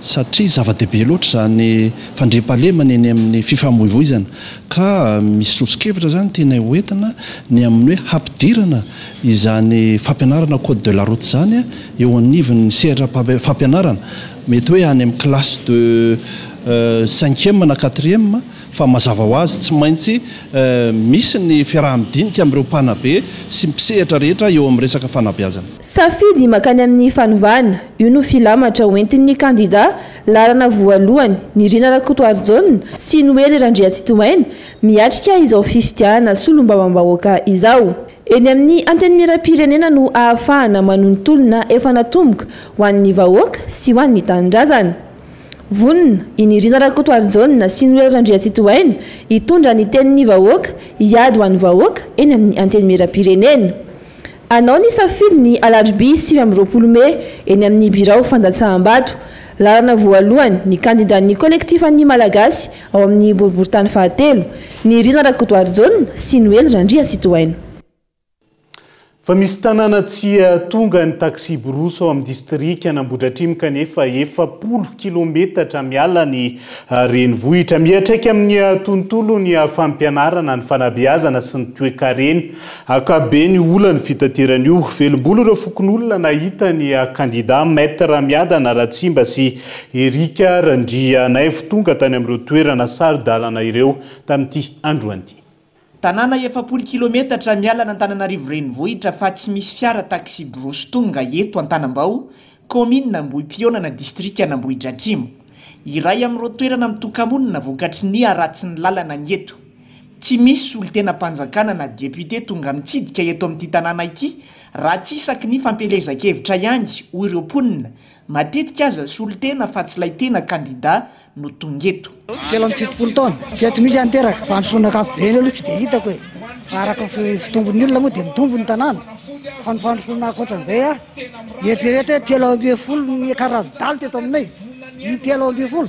satria zava-dehibe loatra izany fandriampahalemana eny amin'ny fifamoivoizana ka misy soso-kevitra izany tianay ho entina ny amin'ny hoe hampidirana izany fampianarana code de la route izany eo anivon'ny sehatra fampianarana, mety hoe any amin'ny classe de cinquième na quatrième, fa mazava ho azy tsy maintsy misy ny fiaraha-midinika amin'ireo mpanabe sy mpisehatra rehetra eo amin'ny resaka fanabeazana. Safidy mankany amin'ny fanovana, io no filamatra hoentin'ny kandida laharana voalohany, Nirina Rakotoarijaona sy Noely Randriatsitohaina, miatrika izao fifidianana solombavambahoaka izao. Eny amin'ny Antenimierampirenena no ahafahana manohy ny tolona efa natomboka ho an'ny vahoaka sy ho an'ny tanindrazana. Vonona i Nirina Rakotoarijaona sy Noely Randriatsitohaina hitondra ny tenin'ny vahoaka hiady ho an'ny vahoaka eny amin'ny Antenimierampirenena. Hanao ny safidy ny alarobia 29 mey eny amin'ny birao fandatsaham-bato. Laharana voalohany ny kandidan'ny Kolektifan'ny Malagasy ao amin'ny boriborintany fahatelo, Nirina Rakotoarijaona sy Noely Randriatsitohaina. Fa misy tanàna tsy tonga ny taksiborosy ao amin'ny distrikan'Ambohidratrimo kanefa 40 kilometatra miala ny renivohitra. Miantraika amin'ny tontolon'ny fampianarana, ny fanabeazana sy ny toekarena ankapobe ny olan'ny fitaterana io. Velom-bolo ireo fokonolona nahita ny kandida Maître Miadana Ratsimba sy Eric Randrianaivo tonga tany amin'ireo toerana saro-dalana ireo tamin'ity androany ity. Tanàna 40 kilometatra miala an'Antananarivo renivohitra fa tsy misy fiara taksiborosy tonga eto Antanambao, kaominina Ambohipihaonana, distrikan'Ambohidratrimo. Iray amin'ireo toerana mitoka-monina vokatry ny haratsin'ny lalana ny eto. Tsy misy solontenam-panjakana na député tonga mitsidika eto amin'ity tanàna ity raha tsy isaky ny fampielezan-kevitra ihany, hoy ireo mponina, Matetika aza solontena fa tsy ilay tena kandida no tonga eto. 73 taona, teto mihitsy aho niteraka, fandrosoana ankapobeny aloha tsy dia hitako e, fa araka ny fitombon'ny olona moa dia mitombo ny tanàna, fa ny fandrosoana ankoatran'izay a, eritrereto hoe 13 ny niakaran'ny dahalo teto aminay, ny 13,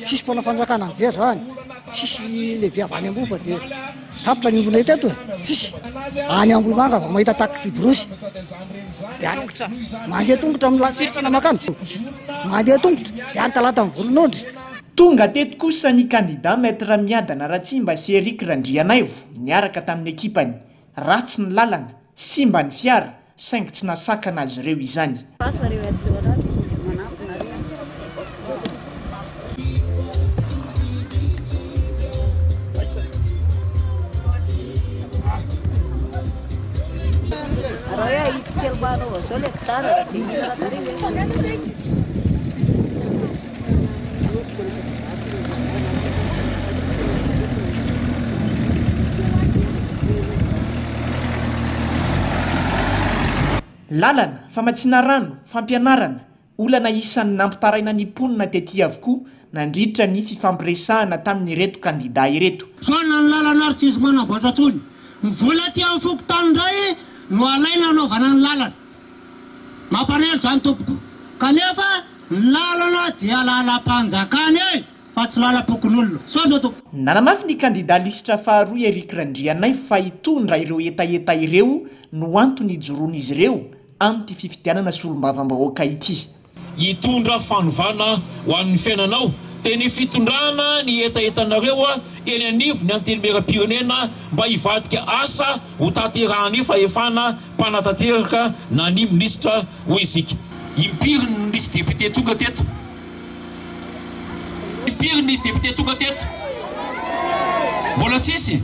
tsisy mpanao fanjakana nijery izany, tsisy lehibe avy any ambony fa dia tapitra ny ombinay teto e, tsisy, any Ambohimanga vao mahita taxi-brousse. Dia any mandeha tongotra amin'ny lafirinana makany. Mandeha tongotra dia any Talata Mivolonondry. Tonga teto kosa ny kandida Maître Miadana Ratsimba sy Eric Randrianaivo niaraka tamin'ny ekipany. Ratsy ny lalana, simba ny fiara, saingy tsy nasakana azy ireo izany. Lalana, famatsiana rano, fampianarana, olana isan'ny nampitaraina ny mponina tety avokoa nandritra ny fifampiresahana tamin'ireto kandida ireto. Foana ny lalana ary tsisy manamboatra intsony. Ny vola aty amin'ny fokontany indray no alaina hanaovana ny lalana. Mampalahelo izany tompoko. Kanefa ny lalana dia lalam-panjakana e! Fa tsy lalam-pokonolona. Misaotra tompoko. Nanamafy ny kandida lisitra faharoa Eric Randrianaivo fa hitondra ireo hetaheta ireo no antony ijoroan'izy ireo amin'ity fifidianana solombavambahoaka ity. Hitondra fanovana ho an'ny fiainanao dia ny fitondrana ny hetahetanareo eny anivon'ny Antenimierampirenena mba hivadika asa ho tanterahan'ny fahefana mpanatanteraka na ny minisitra hoy isika. Impiry no nisy député tonga teto? Impiry no nisy député tonga teto? Mbola tsisy?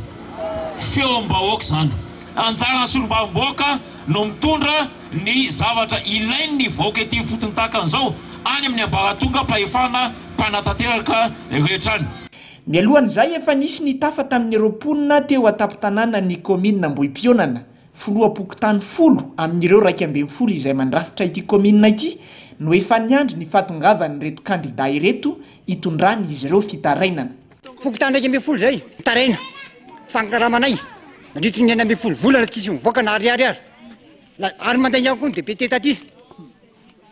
Feom-bahoaka izany. Anjaran'ny solombavambahoaka no mitondra ny zavatra ilain'ny vahoaka ety ifotony tahaka an'izao any amin'ny ambaratongam-pahefana mpanatanteraka rehetra any. Mialohan'izay, efa nisy ny tafa tamin'ireo mponina teo an-tampon-tanànan'ny kaominina Ambohipionana. Filoham-pokontany folo amin'ireo 11 izay mandrafitra ity kaominina ity no efa niandry ny fahatongavan'ireto kandida ireto hitondran'izy ireo fitarainana. Fokontany 11 izay mitaraina fankaramanay nandritry ny 16 volana tsisy mivoaka na ariary ary. Ary mandainga ihany koa ny député taty.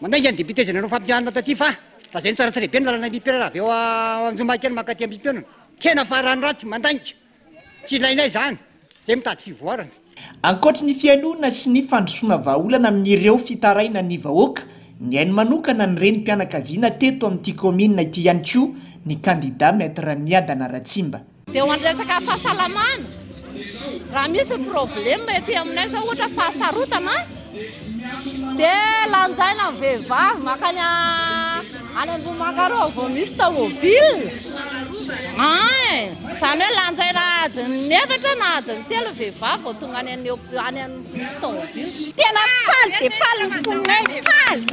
Mandainga ny député izay nanao fampiharana taty fa lazainy tsara tarehy be ny lalana Ampimpionana avy eo Anjomakely mankaty Ampimpionana. Tena farany ratsy, mandainga. Tsy ilainay izany. Izay mitady fivoarana. Ankoatry ny fihainoana sy ny fandrosoana vahaolana amin'ireo fitarainan'ny vahoaka, nihaino manokana ny renim-pianakaviana teto amin'ity kaominina ity ihany koa ny kandida Maître Miadana Ratsimba. Dia ho an'ny resaka fahasalamana, raha misy ny problème ety aminay izao ohatra fahasarotana dia lanjaina ny vehivavy mankany any Ambohimanga reo vao misy tomobile. Ein, izany hoe lanjaina adin'ny efatra na adin'ny telo ny vehivavy vao tonga any any any misy tomobile. Tena faly dia faly ny fonay, faly!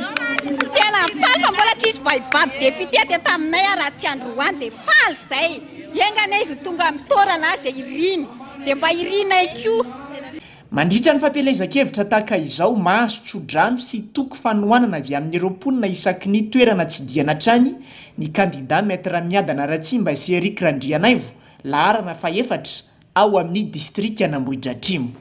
Tena faly fa mbola tsisy vehivavy député teto aminay raha tsy androany dia faly izay. Enga anie izy ho tonga amin'ny taorana izay iriny dia mba irinay koa. Mandritra ny fampielezan-kevitra tahaka izao, mahazo tso-drano sy toky fanohanana avy amin'ireo mponina isaky ny toerana tsidihana hatrany ny kandida Maître Miadana Ratsimba sy Eric Randrianaivo, laharana fahefatra ao amin'ny distrikan'Ambohidratrimo.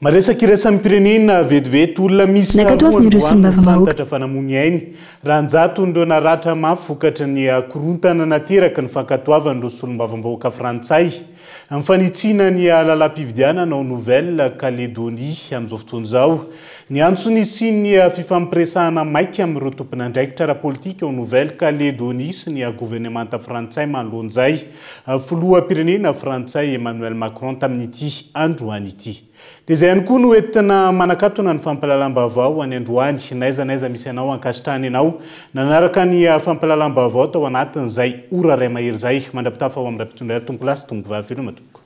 Maresaka iraisam-pirenena vetivety, olona miisa Nankatoavina ireo roa androany no solombavambahoaka. fantatra fa namoy ny ainy, raha an-jatony ireo naratra mafy vokatry ny korontana nateraky ny fankatoavan'ireo solombavambahoaka frantsay ny fanitsiana ny lalam-pifidianana ao Nouvelle Calédonie amin'izao fotoana izao. Niantso ny hisian'ny fifampiresahana maika amin'ireo tompon'andraikitra ara-politika ao Nouvelle Calédonie sy ny governemanta frantsay manoloana izay Filoham-pirenena frantsay Emmanuel Macron tamin'ity androany ity. Dia izay ihany koa no entina manakatona ny fampahalalam-baovao any androany. N'aiza n'aiza misy anao ankasitrahana ianao nanaraka ny fampahalalam-baovao tao anatin'izay ora iray mahery izay. Mandra-pitafa ho amin'ny rahampitso indray ary tompokolahy sy tompokovavy veloma tompoko.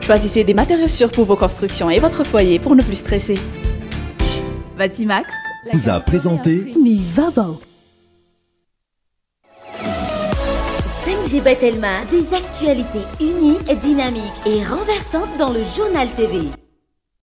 Choisissez des matériaux sûrs pour vos constructions et votre foyer pour ne plus stresser. Batimax vous a présenté Ny vaovao. 5G by Telma, des actualités uniques, dynamiques et renversantes dans le journal TV.